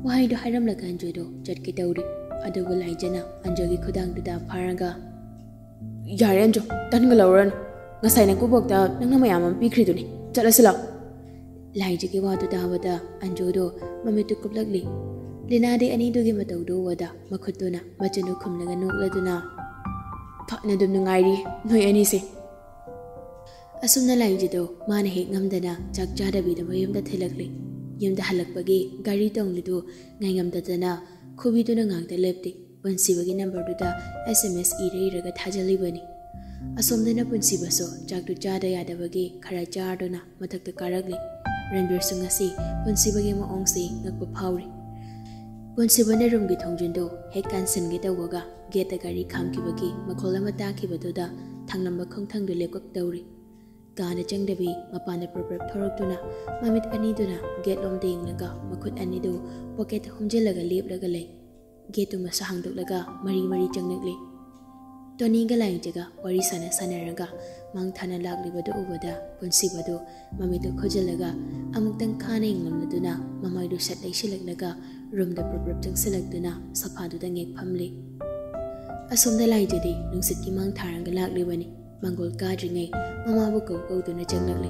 ꯋꯥꯍꯩꯗꯣ ꯍꯥꯏꯔꯝꯂꯒ ꯑꯟꯖꯨꯗꯣ ꯆꯠꯀꯦ ꯇꯧꯔꯤ꯫ ꯑꯗꯨꯕꯨ ꯂꯥꯏꯖꯅ ꯑꯟꯖꯨꯒꯤ ꯈꯨꯗꯥꯡꯗꯨꯗ ꯐꯥꯔꯒ, "ꯌꯥꯔꯦ ꯑꯟꯖꯨ, ꯇꯟꯒ ꯂꯧꯔꯅꯨ꯫ ꯉꯁꯥꯏ ꯅꯀꯨꯕꯣꯛꯇ ꯅꯪꯅ ꯃꯌꯥꯝ ꯑꯃ ꯄꯤꯈ꯭ꯔꯤꯗꯨꯅꯤ꯫ ꯆꯠꯂꯁꯤ ꯂꯥꯎ꯫" ꯂꯥꯏꯖꯒꯤ ꯋꯥꯗꯨ ꯇꯥꯕꯗ ꯑꯟꯖꯨꯗꯣ ꯃꯃꯤꯠꯇꯨ ꯀꯨꯞꯂꯛꯂꯤ꯫ ꯂꯤꯅꯥꯗꯤ ꯑꯅꯤꯗꯨꯒꯤ ꯃꯇꯧꯗꯨ ꯎꯕꯗ ꯃꯈꯨꯠꯇꯨꯅ ꯃꯆꯤꯟꯗꯨ ꯈꯨꯝꯂꯒ ꯅꯣꯛꯂꯗꯨꯅ, "ꯐꯅ ꯑꯗꯨꯝ ꯅꯨꯡꯉꯥꯏꯔꯤ ꯅꯣꯏ ꯑꯅꯤꯁꯦ꯫" ꯑꯁꯨꯝꯅ ꯂꯥꯏꯖꯗꯣ ꯃꯥꯅ ꯍꯦꯛ ꯉꯝꯗꯅ ꯆꯥꯛ ꯆꯥꯗꯕꯤꯗ ꯃꯌꯨꯝꯗ ꯊꯤꯜꯂꯛꯂꯤ꯫ ꯌꯨꯝꯗ ꯍꯜꯂꯛꯄꯒꯤ ꯒꯥꯔꯤ ꯇꯣꯡꯂꯤꯗꯨ ꯉꯥꯏꯉꯝꯗꯗꯅ ꯈꯨꯕꯤꯗꯨꯅ ꯉꯥꯛꯇ ꯂꯦꯞꯇꯦ꯫ ꯄꯨꯟꯁꯤꯕꯒꯤ ꯅꯝꯕꯔꯗꯨꯗ ꯑꯦꯁ ꯑꯦꯝ ꯑꯦꯁ ꯏꯔ ꯏꯔꯒ ꯊꯥꯖꯤꯜꯂꯤꯕꯅꯤ꯫ ꯑꯁꯣꯝꯗꯅ ꯄꯨꯟꯁꯤꯕꯁꯨ ꯆꯥꯛꯇꯨ ꯆꯥꯗ ꯌꯥꯗꯕꯒꯤ ꯈꯔ ꯆꯥꯔꯗꯨꯅ ꯃꯊꯛꯇ ꯀꯥꯔꯛꯂꯤ꯫ ꯔꯟꯕꯤꯔꯁꯨ ꯉꯁꯤ ꯄꯨꯟꯁꯤꯕꯒꯤ ꯃꯑꯣꯡꯁꯤ ꯉꯛꯄ ꯐꯥꯎꯔꯤ꯫ ꯄꯨꯟꯁꯤꯕꯅ ꯔꯨꯝꯒꯤ ꯊꯣꯡꯖꯤꯟꯗꯨ ꯍꯦꯛ ꯀꯥꯟꯁꯤꯟꯒꯦ ꯇꯧꯕꯒ ꯒꯦꯠꯇ ꯒꯥꯔꯤ ꯈꯥꯝꯈꯤꯕꯒꯤ ꯃꯈꯣꯜ ꯑꯃ ꯇꯥꯈꯤꯕꯗꯨꯗ ꯊꯥꯡꯂꯝꯕ ꯈꯣꯡꯊꯥꯡꯗꯨ ꯂꯦꯞꯀꯛꯇꯧꯔꯤ꯫ ꯀꯥꯗ ꯆꯪꯗꯕꯤ ꯃꯄꯥꯟꯗ ꯄ꯭ꯔꯞ ꯄ꯭ꯔꯞ ꯊꯣꯔꯛꯇꯨꯅ ꯃꯃꯤꯠ ꯑꯅꯤꯗꯨꯅ ꯒꯦꯠꯂꯣꯝꯗ ꯌꯦꯡꯂꯒ ꯃꯈꯨꯠ ꯑꯅꯤꯗꯨ ꯄꯣꯀꯦꯠꯇ ꯍꯨꯝꯖꯤꯜꯂꯒ ꯂꯦꯞꯂꯒ ꯂꯩ꯫ ꯒꯦꯠꯇꯨ ꯃꯁꯥ ꯍꯥꯡꯗꯣꯛꯂꯒ ꯃꯔꯤ ꯃꯔꯤ ꯆꯪꯂꯛꯂꯤ꯫ ꯇꯣꯅꯤꯒ ꯂꯥꯏꯖꯒ ꯋꯥꯔꯤ ꯁꯥꯟꯅ ꯁꯥꯟꯅꯔꯒ ꯃꯥꯡ ꯊꯥꯅ ꯂꯥꯛꯂꯤꯕꯗꯨ ꯎꯕꯗ ꯄꯨꯟꯁꯤꯕꯗꯨ ꯃꯃꯤꯠꯇꯨ ꯈꯨꯖꯤꯜꯂꯒ ꯑꯃꯨꯛꯇꯪ ꯈꯥꯅ ꯌꯦꯡꯂꯝꯂꯗꯨꯅ ꯃꯃꯥꯏꯗꯨ ꯁꯠ ꯂꯩꯁꯤꯜꯂꯛꯂꯒ ꯔꯨꯝꯗ ꯄ꯭ꯔꯞ ꯄ꯭ꯔꯞ ꯆꯪꯁꯤꯜꯂꯛꯇꯨꯅ ꯁꯣꯐꯥꯗꯨꯗ ꯉꯦꯛ ꯐꯝꯂꯤ꯫ ꯑꯁꯣꯝꯗ ꯂꯥꯏꯖꯗꯤ ꯅꯨꯡꯁꯤꯠꯀꯤ ꯃꯥꯡ ꯊꯥꯔꯒ ꯂꯥꯛꯂꯤꯕꯅꯤ꯫ ꯃꯪꯒꯣꯜ ꯀꯥꯗ꯭ꯔꯤꯉꯩ ꯃꯃꯥꯕꯨ ꯀꯧ ꯀꯧꯗꯨꯅ ꯆꯪꯂꯛꯂꯤ꯫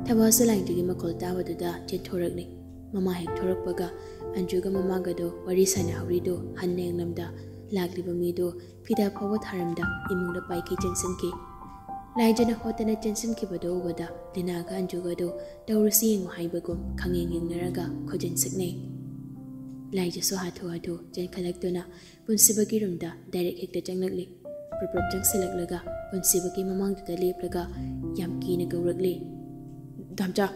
ꯊꯕꯥꯁꯨ ꯂꯥꯏꯖꯒꯤ ꯃꯈꯣꯜ ꯇꯥꯕꯗꯨꯗ ꯆꯦꯟꯊꯣꯔꯛꯂꯤ꯫ ꯃꯃꯥ ꯍꯦꯛ ꯊꯣꯔꯛꯄꯒ ꯑꯟꯖꯨꯒ ꯃꯃꯥꯒꯗꯣ ꯋꯥꯔꯤ ꯁꯥꯟꯅꯍꯧꯔꯤꯗꯨ ꯍꯟꯅ ꯌꯦꯡꯂꯝꯗ ꯂꯥꯛꯂꯤꯕ ꯃꯤꯗꯨ ꯐꯤꯗꯥ ꯐꯥꯎꯕ ꯊꯥꯔꯝꯗ ꯏꯃꯨꯡꯗ ꯄꯥꯏꯈꯩ ꯆꯦꯟꯁꯤꯟꯈꯤ꯫ ꯂꯥꯏꯖꯅ ꯍꯣꯠꯇꯅ ꯆꯦꯟꯁꯤꯟꯈꯤꯕꯗꯨ ꯎꯕꯗ ꯂꯤꯅꯥꯒ ꯑꯟꯖꯨꯒꯗꯨ ꯇꯧꯔꯨꯁꯤ ꯌꯦꯡꯉꯨ ꯍꯥꯏꯕꯒꯨꯝ ꯈꯪꯌꯦꯡ ꯌꯦꯡꯅꯔꯒ ꯈꯣꯏꯖꯟ ꯁꯤꯛꯅꯩ꯫ ꯂꯥꯏꯖꯁꯨ ꯍꯥꯊꯨ ꯍꯥꯊꯨ ꯆꯦꯟꯈꯠꯂꯛꯇꯨꯅ ꯄꯨꯟꯁꯤꯕꯒꯤ ꯔꯨꯝꯗ ꯗꯥꯏꯔꯦꯛ ꯍꯦꯛꯇ ꯆꯪꯂꯛꯂꯤ꯫ ꯄ꯭ꯔꯞ ꯄ꯭ꯔꯞ ꯆꯪꯁꯤꯜꯂꯛꯂꯒ ꯄꯨꯟꯁꯤꯕꯒꯤ ꯃꯃꯥꯡꯗꯨꯗ ꯂꯦꯞꯂꯒ ꯌꯥꯝ ꯀꯤꯅ ꯀꯧꯔꯛꯂꯤ, "ꯗꯥꯝꯆꯥ!"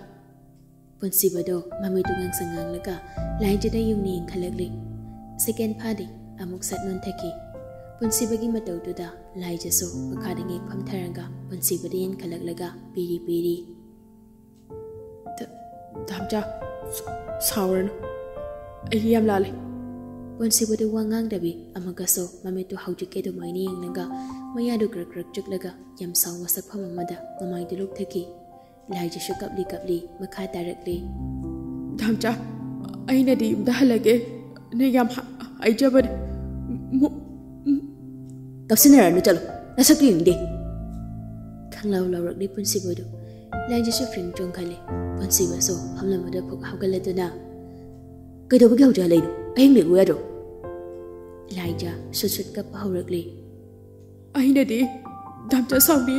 ꯄꯨꯟꯁꯤꯕꯗꯣ ꯃꯃꯤꯠꯇꯨ ꯉꯥꯡꯁꯪ ꯉꯥꯡꯂꯒ ꯂꯥꯏꯖꯗ ꯌꯨꯡꯅ ꯌꯦꯡꯈꯠꯂꯛꯂꯤ꯫ ꯁꯦꯀꯦꯟ ꯐꯥꯗꯦ, ꯑꯃꯨꯛ ꯁꯠ ꯅꯣꯟꯊꯈꯤ꯫ ꯄꯨꯟꯁꯤꯕꯒꯤ ꯃꯇꯧꯗꯨꯗ ꯂꯥꯏꯖꯁꯨ ꯃꯈꯥꯗ ꯉꯦꯛ ꯐꯝꯊꯔꯒ ꯄꯨꯟꯁꯤꯕꯗ ꯌꯦꯡꯈꯠꯂꯛꯂꯒ ꯄꯤꯔꯤ ꯄꯤꯔꯤ꯫ "ꯗ-, ꯗꯥꯝꯆꯥ, ꯁ-, ꯁꯥꯎꯔꯅꯨ꯫ ꯑꯩ ꯌꯥꯝ ꯂꯥꯜꯂꯦ꯫" ꯄꯨꯟꯁꯤꯕꯗꯨ ꯋꯥ ꯉꯥꯡꯗꯕꯤ ꯑꯃꯒꯁꯨ ꯃꯃꯤꯠꯇꯨ ꯍꯧꯖꯤꯛꯀꯤ ꯑꯗꯨꯃꯥꯏꯅ ꯌꯦꯡꯂꯒ ꯃꯌꯥꯗꯨ ꯀ꯭ꯔꯛ ꯀ꯭ꯔꯛ ꯆꯤꯛꯂꯒ ꯌꯥꯝ ꯁꯥꯎꯕ ꯁꯛꯐꯝ ꯑꯃꯗ ꯃꯃꯥꯏꯗꯨ ꯂꯨꯞꯊꯈꯤ꯫ ꯂꯥꯏꯖꯁꯨ ꯀꯞꯂꯤ ꯀꯞꯂꯤ ꯃꯈꯥ ꯇꯥꯔꯛꯂꯤ꯫ "ꯗꯥꯝꯆꯥ, ꯑꯩꯅꯗꯤ ꯌꯨꯝꯗ ꯍꯜꯂꯒꯦ꯫ ꯅ ꯌꯥꯝ ꯍ-, ꯍꯥꯏꯖꯕꯅꯦ꯫ ꯃꯨ-, ꯎꯝ꯫" "ꯀꯞꯁꯤꯟꯅꯔꯅꯨ, ꯆꯠꯂꯣ꯫ ꯅꯁꯛꯇꯨ ꯌꯦꯡꯅꯤꯡꯗꯦ꯫" ꯈꯪꯂꯥꯎ ꯂꯥꯎꯔꯛꯂꯤ ꯄꯨꯟꯁꯤꯕꯗꯨ꯫ ꯂꯥꯏꯖꯁꯨ ꯐ꯭ꯔꯤꯡ ꯆꯣꯡꯈꯠꯂꯤ꯫ ꯄꯨꯟꯁꯤꯕꯁꯨ ꯐꯝꯂꯝꯕꯗ ꯐꯨꯛ ꯍꯧꯒꯠꯂꯗꯨꯅ, "ꯀꯩꯗꯧꯕꯒꯤ ꯍꯧꯖꯤꯛ ꯍꯜꯂꯛꯏꯅꯣ? ꯑꯍꯤꯡ ꯂꯦꯛꯎ ꯌꯥꯗ꯭ꯔꯣ?" ꯂꯥꯏꯖ ꯁꯨꯠ ꯁꯨꯠ ꯀꯞꯄ ꯍꯧꯔꯛꯂꯤ꯫ "ꯑꯩꯅꯗꯤ ꯗꯥꯝꯆꯥ ꯁꯥꯎꯅꯤ,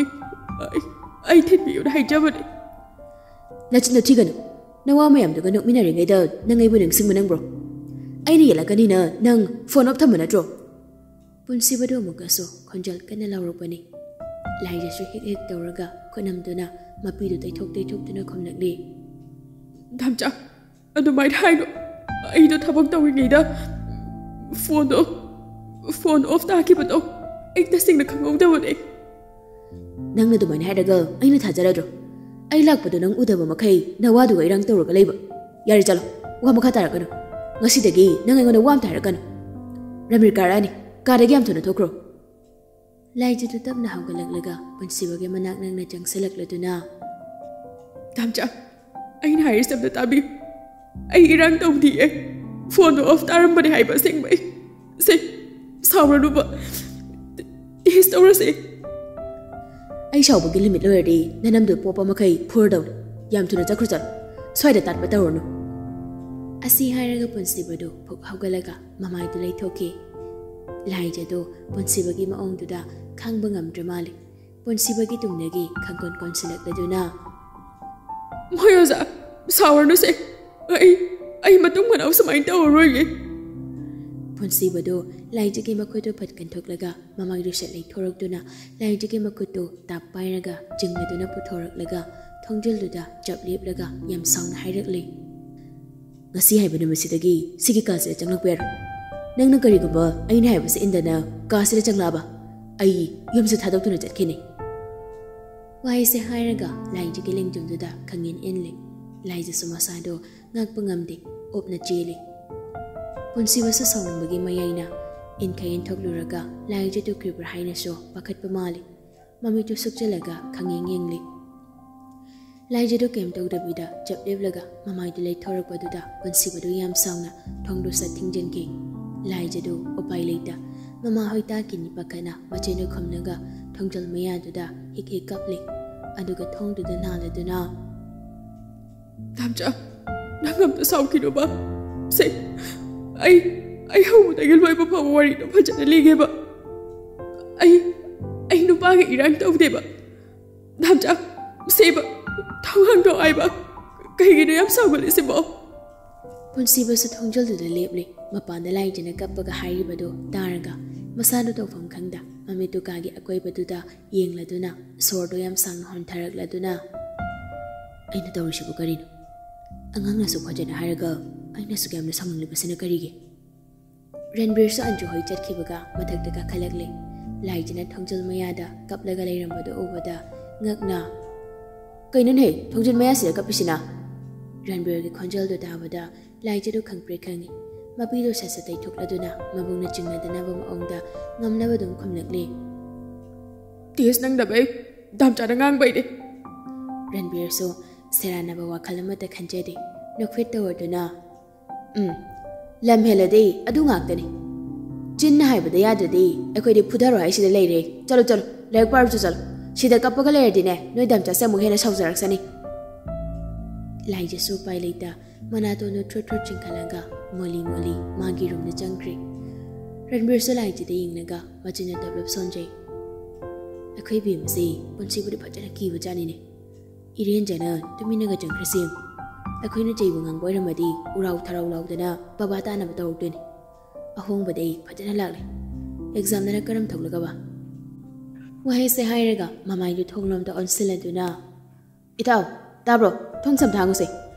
ꯑꯩ, ꯑꯩ ꯊꯤꯟꯕꯤꯌꯨꯅ ꯍꯥꯏꯖꯕꯅꯤ꯫" "ꯅꯆꯤꯟꯗꯣ ꯊꯤꯒꯅꯨ꯫ ꯅꯋꯥ ꯃꯌꯥꯝꯗꯨꯒ ꯅꯣꯛꯃꯤꯟꯅꯔꯤꯉꯩꯗ ꯅꯪ ꯑꯩꯕꯨ ꯅꯤꯡꯁꯤꯡꯕ ꯅꯪꯕ꯭ꯔꯣ? ꯑꯩꯅ ꯌꯦꯜꯂꯛꯀꯅꯤꯅ ꯅꯪ ꯐꯣꯟ ꯑꯣꯐ ꯊꯝꯕ ꯅꯠꯇ꯭ꯔꯣ?" ꯄꯨꯟꯁꯤꯕꯗꯨ ꯑꯃꯨꯛꯀꯁꯨ ꯈꯣꯟꯖꯦꯜ ꯀꯟꯅ ꯂꯥꯎꯔꯛꯄꯅꯤ꯫ ꯂꯥꯏꯖꯁꯨ ꯍꯤꯛ ꯍꯤꯛ ꯇꯧꯔꯒ ꯈꯨꯠ ꯅꯝꯗꯨꯅ ꯃꯄꯤꯗꯨ ꯇꯩꯊꯣꯛ ꯇꯩꯊꯣꯛꯇꯨꯅ ꯈꯨꯝꯂꯛꯂꯤ꯫ "ꯗꯥꯝꯆꯥ, ꯑꯗꯨꯃꯥꯏꯅ ꯍꯥꯏꯅꯣ꯫ ꯑꯩꯗꯣ ꯊꯕꯛ ꯇꯧꯔꯤꯉꯩꯗ ꯐꯣꯟꯗꯣ, ꯐꯣꯟ ꯑꯣꯐ ꯇꯥꯈꯤꯕꯗꯣ ꯑꯩ ꯇꯁꯦꯡꯅ ꯈꯪꯍꯧꯗꯕꯅꯦ꯫" "ꯅꯪꯅ ꯑꯗꯨꯃꯥꯏꯅ ꯍꯥꯏꯔꯒ ꯑꯩꯅ ꯊꯥꯖꯔꯗ꯭ꯔꯣ? ꯑꯩ ꯂꯥꯛꯄꯗꯣ ꯅꯪ ꯎꯗꯕ ꯃꯈꯩ ꯅꯋꯥꯗꯨꯒ ꯏꯔꯥꯡ ꯇꯧꯔꯒ ꯂꯩꯕ꯫ ꯌꯥꯔꯦ, ꯆꯠꯂꯣ, ꯋꯥ ꯃꯈꯥ ꯇꯥꯔꯛꯀꯅꯨ꯫ ꯉꯁꯤꯗꯒꯤ ꯅꯪ ꯑꯩꯉꯣꯟꯗ ꯋꯥ ꯑꯝꯇ ꯍꯥꯏꯔꯛꯀꯅꯨ꯫ ꯔꯃꯤꯔ ꯀꯥꯔꯛꯑꯅꯤ꯫ ꯀꯥꯗꯒꯤ ꯌꯥꯝ ꯊꯨꯅ ꯊꯣꯛꯈ꯭ꯔꯣ꯫" ꯂꯥꯏꯖꯗꯨ ꯇꯞꯅ ꯍꯧꯒꯠꯂꯛꯂꯒ ꯄꯨꯟꯁꯤꯕꯒꯤ ꯃꯅꯥꯛ ꯅꯛꯅ ꯆꯪꯁꯤꯜꯂꯛꯂꯗꯨꯅ, "ꯗꯥꯝꯆꯥ, ꯑꯩꯅ ꯍꯥꯏꯔꯤꯁꯦ ꯑꯝꯇ ꯇꯥꯕꯤꯌꯨ꯫ ꯑꯩ ꯏꯔꯥꯡ ꯇꯧꯗꯤꯌꯦ꯫ ꯐꯣꯟꯗꯣ ꯑꯣꯐ ꯇꯥꯔꯝꯕꯅꯦ ꯍꯥꯏꯕ ꯑꯁꯦꯡꯕꯩ꯫ ꯁꯦ, ꯁꯥꯎꯔꯅꯨꯕ꯫ ꯇꯦꯁ ꯇꯧꯔꯁꯦ꯫ ꯑꯩ ꯁꯥꯎꯕꯒꯤ ꯂꯤꯃꯤꯠ ꯂꯣꯏꯔꯗꯤ ꯅꯅꯝꯗꯣ ꯄꯣꯞꯄ ꯃꯈꯩ ꯐꯨꯔꯗꯧꯅꯤ꯫ ꯌꯥꯝ ꯊꯨꯅ ꯆꯠꯈ꯭ꯔꯣ, ꯆꯠꯂꯣ꯫ ꯁ꯭ꯋꯥꯏꯗ ꯇꯥꯠꯄ ꯇꯧꯔꯨꯅꯨ꯫ ꯑꯁꯤ ꯍꯥꯏꯔꯒ ꯄꯨꯟꯁꯤꯕꯗꯨ ꯐꯨꯛ ꯍꯧꯒꯠꯂꯒ ꯃꯃꯥꯏꯗꯨ ꯂꯩꯊꯣꯛꯈꯤ꯫ ꯂꯥꯏꯖꯗꯨ ꯄꯨꯟꯁꯤꯕꯒꯤ ꯃꯑꯣꯡꯗꯨꯗ ꯈꯥꯡꯕ ꯉꯝꯗ꯭ꯔ ꯃꯥꯜꯂꯦ꯫ ꯄꯨꯟꯁꯤꯕꯒꯤ ꯇꯨꯡꯗꯒꯤ ꯈꯪꯀꯣꯟ ꯀꯣꯟꯁꯤꯜꯂꯛꯂꯗꯨꯅ, "ꯃꯣꯏ ꯑꯣꯖꯥ, ꯁꯥꯎꯔꯅꯨꯁꯦ꯫ ꯑꯩ, ꯑꯩ ꯃꯇꯨꯡ ꯃꯅꯥꯎ ꯁꯨꯃꯥꯏꯅ ꯇꯧꯔꯔꯣꯏꯒꯦ꯫" ꯄꯨꯟꯁꯤꯕꯗꯨ ꯂꯥꯏꯖꯒꯤ ꯃꯈꯨꯠꯇꯨ ꯐꯠ ꯀꯟꯊꯣꯛꯂꯒ ꯃꯃꯥꯏꯗꯨ ꯁꯠ ꯂꯩꯊꯣꯔꯛꯇꯨꯅ ꯂꯥꯏꯖꯒꯤ ꯃꯈꯨꯠꯇꯨ ꯇꯥꯞ ꯄꯥꯏꯔꯒ ꯆꯤꯡꯂꯗꯨꯅ ꯄꯨꯊꯣꯔꯛꯂꯒ ꯊꯣꯡꯖꯤꯜꯗꯨꯗ ꯆꯞ ꯂꯦꯞꯂꯒ ꯌꯥꯝ ꯁꯥꯎꯅ ꯍꯥꯏꯔꯛꯂꯤ, "ꯉꯁꯤ ꯍꯥꯏꯕ ꯅꯨꯃꯤꯠꯁꯤꯗꯒꯤ ꯁꯤꯒꯤ ꯀꯥꯁꯤꯗ ꯆꯪꯂꯛꯄ ꯌꯥꯔꯣꯏ꯫ ꯅꯪꯅ ꯀꯔꯤꯒꯨꯝꯕ ꯑꯩꯅ ꯍꯥꯏꯕꯁꯦ ꯏꯟꯗꯅ ꯀꯥꯁꯤꯗ ꯆꯪꯂꯛꯑꯕ, ꯑꯩ ꯌꯨꯝꯁꯦ ꯊꯥꯗꯣꯛꯇꯨꯅ ꯆꯠꯈꯤꯅꯤ꯫" ꯋꯥꯍꯩꯁꯦ ꯍꯥꯏꯔꯒ ꯂꯥꯏꯖꯒꯤ ꯂꯦꯡꯖꯨꯝꯗꯨꯗ ꯈꯪꯏꯟ ꯏꯟꯂꯤ꯫ ꯂꯥꯏꯖꯁꯨ ꯃꯁꯥꯗꯣ ꯉꯥꯛꯄ ꯉꯝꯗꯦ, ꯑꯣꯞꯅ ꯆꯦꯜꯂꯤ꯫ ꯄꯨꯟꯁꯤꯕꯁꯨ ꯁꯥꯎꯅꯤꯡꯕꯒꯤ ꯃꯌꯥꯏꯅ ꯏꯟꯈꯩ ꯏꯟꯊꯣꯛꯂꯨꯔꯒ ꯂꯥꯏꯖꯗꯨ ꯀ꯭ꯔꯤꯕ꯭ꯔ ꯍꯥꯏꯅꯁꯨ ꯄꯥꯈꯠꯄ ꯃꯥꯜꯂꯤ꯫ ꯃꯃꯤꯠꯇꯨ ꯁꯨꯛꯆꯜꯂꯒ ꯈꯪꯌꯦꯡ ꯌꯦꯡꯂꯤ꯫ ꯂꯥꯏꯖꯗꯨ ꯀꯩꯝ ꯇꯧꯗꯕꯤꯗ ꯆꯞ ꯂꯦꯞꯂꯒ ꯃꯃꯥꯏꯗꯨ ꯂꯩꯊꯣꯔꯛꯄꯗꯨꯗ ꯄꯨꯟꯁꯤꯕꯗꯨ ꯌꯥꯝ ꯁꯥꯎꯅ ꯊꯣꯡꯗꯨ ꯁꯠ ꯊꯤꯡꯖꯤꯟꯈꯤ꯫ ꯂꯥꯏꯖꯗꯨ ꯎꯄꯥꯏ ꯂꯩꯇ ꯃꯃꯥ ꯍꯣꯏ ꯇꯥꯈꯤꯅꯤ ꯄꯥꯈꯠꯅ ꯃꯆꯤꯟꯗꯨ ꯈꯨꯝꯂꯒ ꯊꯣꯡꯖꯜ ꯃꯌꯥꯗꯨꯗ ꯍꯤꯛ ꯍꯤꯛ ꯀꯞꯂꯤ꯫ ꯑꯗꯨꯒ ꯊꯣꯡꯗꯨꯗ ꯅꯥꯜꯂꯗꯨꯅ, "ꯗꯥꯝꯆꯥ, ꯅꯪ ꯑꯝꯇ ꯁꯥꯎꯈꯤꯅꯣꯕ꯫ ꯁꯦ, ꯑꯩ, ꯑꯩ ꯍꯧꯕꯗꯒꯤ ꯂꯣꯏꯕ ꯐꯥꯎꯕ ꯋꯥꯔꯤꯗꯣ ꯐꯖꯅ ꯂꯤꯒꯦꯕ꯫ ꯑꯩ, ꯑꯩ ꯅꯨꯄꯥꯒ ꯏꯔꯥꯡ ꯇꯧꯗꯦꯕ꯫ ꯗꯥꯝꯆꯥ, ꯁꯦꯕ, ꯊꯣꯡ ꯍꯥꯡꯗꯣꯛꯑꯣ ꯍꯥꯏꯕ꯫ ꯀꯩꯒꯤꯅꯣ ꯌꯥꯝ ꯁꯥꯎꯒꯠꯂꯤꯁꯤꯕꯣ?" ꯄꯨꯟꯁꯤꯕꯁꯨ ꯊꯣꯡꯖꯜꯗꯨꯗ ꯂꯦꯞꯂꯤ꯫ ꯃꯄꯥꯟꯗ ꯂꯥꯏꯖꯅ ꯀꯞꯄꯒ ꯍꯥꯏꯔꯤꯕꯗꯨ ꯇꯥꯔꯒ ꯃꯁꯥꯗꯨ ꯇꯧꯐꯝ ꯈꯪꯗ ꯃꯃꯤꯠꯇꯨ ꯀꯥꯒꯤ ꯑꯀꯣꯏꯕꯗꯨꯗ ꯌꯦꯡꯂꯗꯨꯅ ꯁꯣꯔꯗꯨ ꯌꯥꯝ ꯁꯥꯡꯅ ꯍꯣꯟꯊꯔꯛꯂꯗꯨꯅ, "ꯑꯩꯅ ꯇꯧꯔꯤꯁꯤꯕꯨ ꯀꯔꯤꯅꯣ? ꯑꯉꯥꯡꯅꯁꯨ ꯐꯖꯅ ꯍꯥꯏꯔꯒ ꯑꯩꯅꯁꯨ ꯌꯥꯝꯅ ꯁꯥꯎꯅꯤꯡꯂꯤꯕꯁꯤꯅ ꯀꯔꯤꯒꯤ?" ꯔꯟꯕꯤꯔꯁꯨ ꯑꯟꯖꯨ ꯍꯣꯏ ꯆꯠꯈꯤꯕꯒ ꯃꯊꯛꯇ ꯀꯥꯈꯠꯂꯛꯂꯦ꯫ ꯂꯥꯏꯖꯅ ꯊꯣꯡꯖꯤꯜ ꯃꯌꯥꯗ ꯀꯞꯂꯒ ꯂꯩꯔꯝꯕꯗꯨ ꯎꯕꯗ ꯉꯛꯅ, "ꯀꯩꯅꯣꯅꯦ ꯊꯣꯡꯖꯤꯜ ꯃꯌꯥꯁꯤꯗ ꯀꯞꯄꯤꯁꯤꯅ?" ꯔꯟꯕꯤꯔꯒꯤ ꯈꯣꯟꯖꯦꯜꯗꯨ ꯇꯥꯕꯗ ꯂꯥꯏꯖꯗꯨ ꯈꯪꯄ꯭ꯔꯦꯛ ꯈꯪꯉꯤ꯫ ꯃꯄꯤꯗꯨ ꯁꯠ ꯁꯠ ꯇꯩꯊꯣꯛꯂꯗꯨꯅ ꯃꯕꯨꯡꯅ ꯆꯤꯡꯅꯗꯅꯕ ꯃꯑꯣꯡꯗ ꯉꯝꯅꯕ ꯑꯗꯨꯝ ꯈꯨꯝꯂꯛꯂꯤ꯫ "ꯇꯦꯁ ꯅꯪꯗꯕꯩ, ꯗꯥꯝꯆꯥꯅ ꯉꯥꯡꯕꯩꯅꯦ꯫" ꯔꯟꯕꯤꯔꯁꯨ ꯁꯦꯔꯥꯟꯅꯕ ꯋꯥꯈꯜ ꯑꯃꯠꯇ ꯈꯟꯖꯗꯦ꯫ ꯅꯣꯛꯐꯦꯠ ꯇꯧꯔꯗꯨꯅ, "ꯎꯝ, ꯂꯝ ꯍꯦꯜꯂꯗꯤ ꯑꯗꯨ ꯉꯥꯛꯇꯅꯤ꯫ ꯆꯤꯟꯅ ꯍꯥꯏꯕꯗ ꯌꯥꯗ꯭ꯔꯗꯤ ꯑꯩꯈꯣꯏꯗꯤ ꯐꯨꯊꯔꯣ ꯍꯥꯏꯁꯤꯗ ꯂꯩꯔꯦ꯫ ꯆꯠꯂꯣ, ꯆꯠꯂꯣ, ꯂꯥꯏꯔꯤꯛ ꯄꯥꯔꯨꯆꯣ, ꯆꯠꯂꯣ꯫ ꯁꯤꯗ ꯀꯞꯄꯒ ꯂꯩꯔꯗꯤꯅꯦ, ꯅꯣꯏ ꯗꯝꯆꯥꯁꯦ ꯑꯃꯨꯛ ꯍꯦꯟꯅ ꯁꯥꯎꯖꯔꯛꯁꯅꯤ꯫ ꯂꯥꯏꯖꯁꯨ ꯎꯄꯥꯏ ꯂꯩꯇ ꯃꯅꯥꯇꯣꯟꯗꯨ ꯊ꯭ꯔꯨꯠ ꯊ꯭ꯔꯨꯠ ꯆꯤꯡꯈꯠꯂꯒ ꯃꯣꯂꯤ ꯃꯣꯂꯤ ꯃꯥꯒꯤ ꯔꯨꯝꯗ ꯆꯪꯈ꯭ꯔꯦ꯫ ꯔꯟꯕꯤꯔꯁꯨ ꯂꯥꯏꯖꯗ ꯌꯦꯡꯂꯒ ꯃꯆꯤꯟꯅ ꯇꯞꯂꯞ ꯁꯣꯟꯖꯩ꯫ ꯑꯩꯈꯣꯏ ꯕꯦꯝꯁꯤ ꯄꯨꯟꯁꯤꯕꯨꯗꯤ ꯐꯖꯅ ꯀꯤꯕ ꯖꯥꯠꯅꯤꯅꯦ꯫ ꯏꯔꯦꯟꯖꯅ ꯇꯨꯃꯤꯟꯅꯒ ꯆꯪꯈ꯭ꯔꯁꯤ ꯌꯦꯡꯉꯨ꯫ ꯑꯩꯈꯣꯏꯅ ꯆꯩꯕ ꯉꯥꯡꯕ ꯑꯣꯏꯔꯝꯃꯗꯤ ꯎꯔꯥꯎ ꯊꯔꯥꯎ ꯂꯥꯎꯗꯅ ꯕꯕꯥ ꯇꯥꯅꯕ ꯇꯧꯔꯛꯇꯣꯏꯅꯤ꯫ ꯑꯍꯣꯡꯕꯗꯤ ꯑꯩ ꯐꯖꯅ ꯂꯥꯛꯂꯦ꯫ ꯑꯦꯛꯖꯥꯝꯗꯅ ꯀꯔꯝ ꯊꯣꯛꯂꯒꯕ? ꯋꯥꯍꯩꯁꯦ ꯍꯥꯏꯔꯒ ꯃꯃꯥꯏꯗꯨ ꯊꯣꯡꯂꯣꯝꯗ ꯑꯣꯟꯁꯤꯜꯂꯗꯨꯅ, "ꯏꯇꯥꯎ, ꯇꯥꯕ꯭ꯔꯣ? ꯊꯣꯡ ꯁꯝꯊꯥꯡꯉꯨꯁꯦ꯫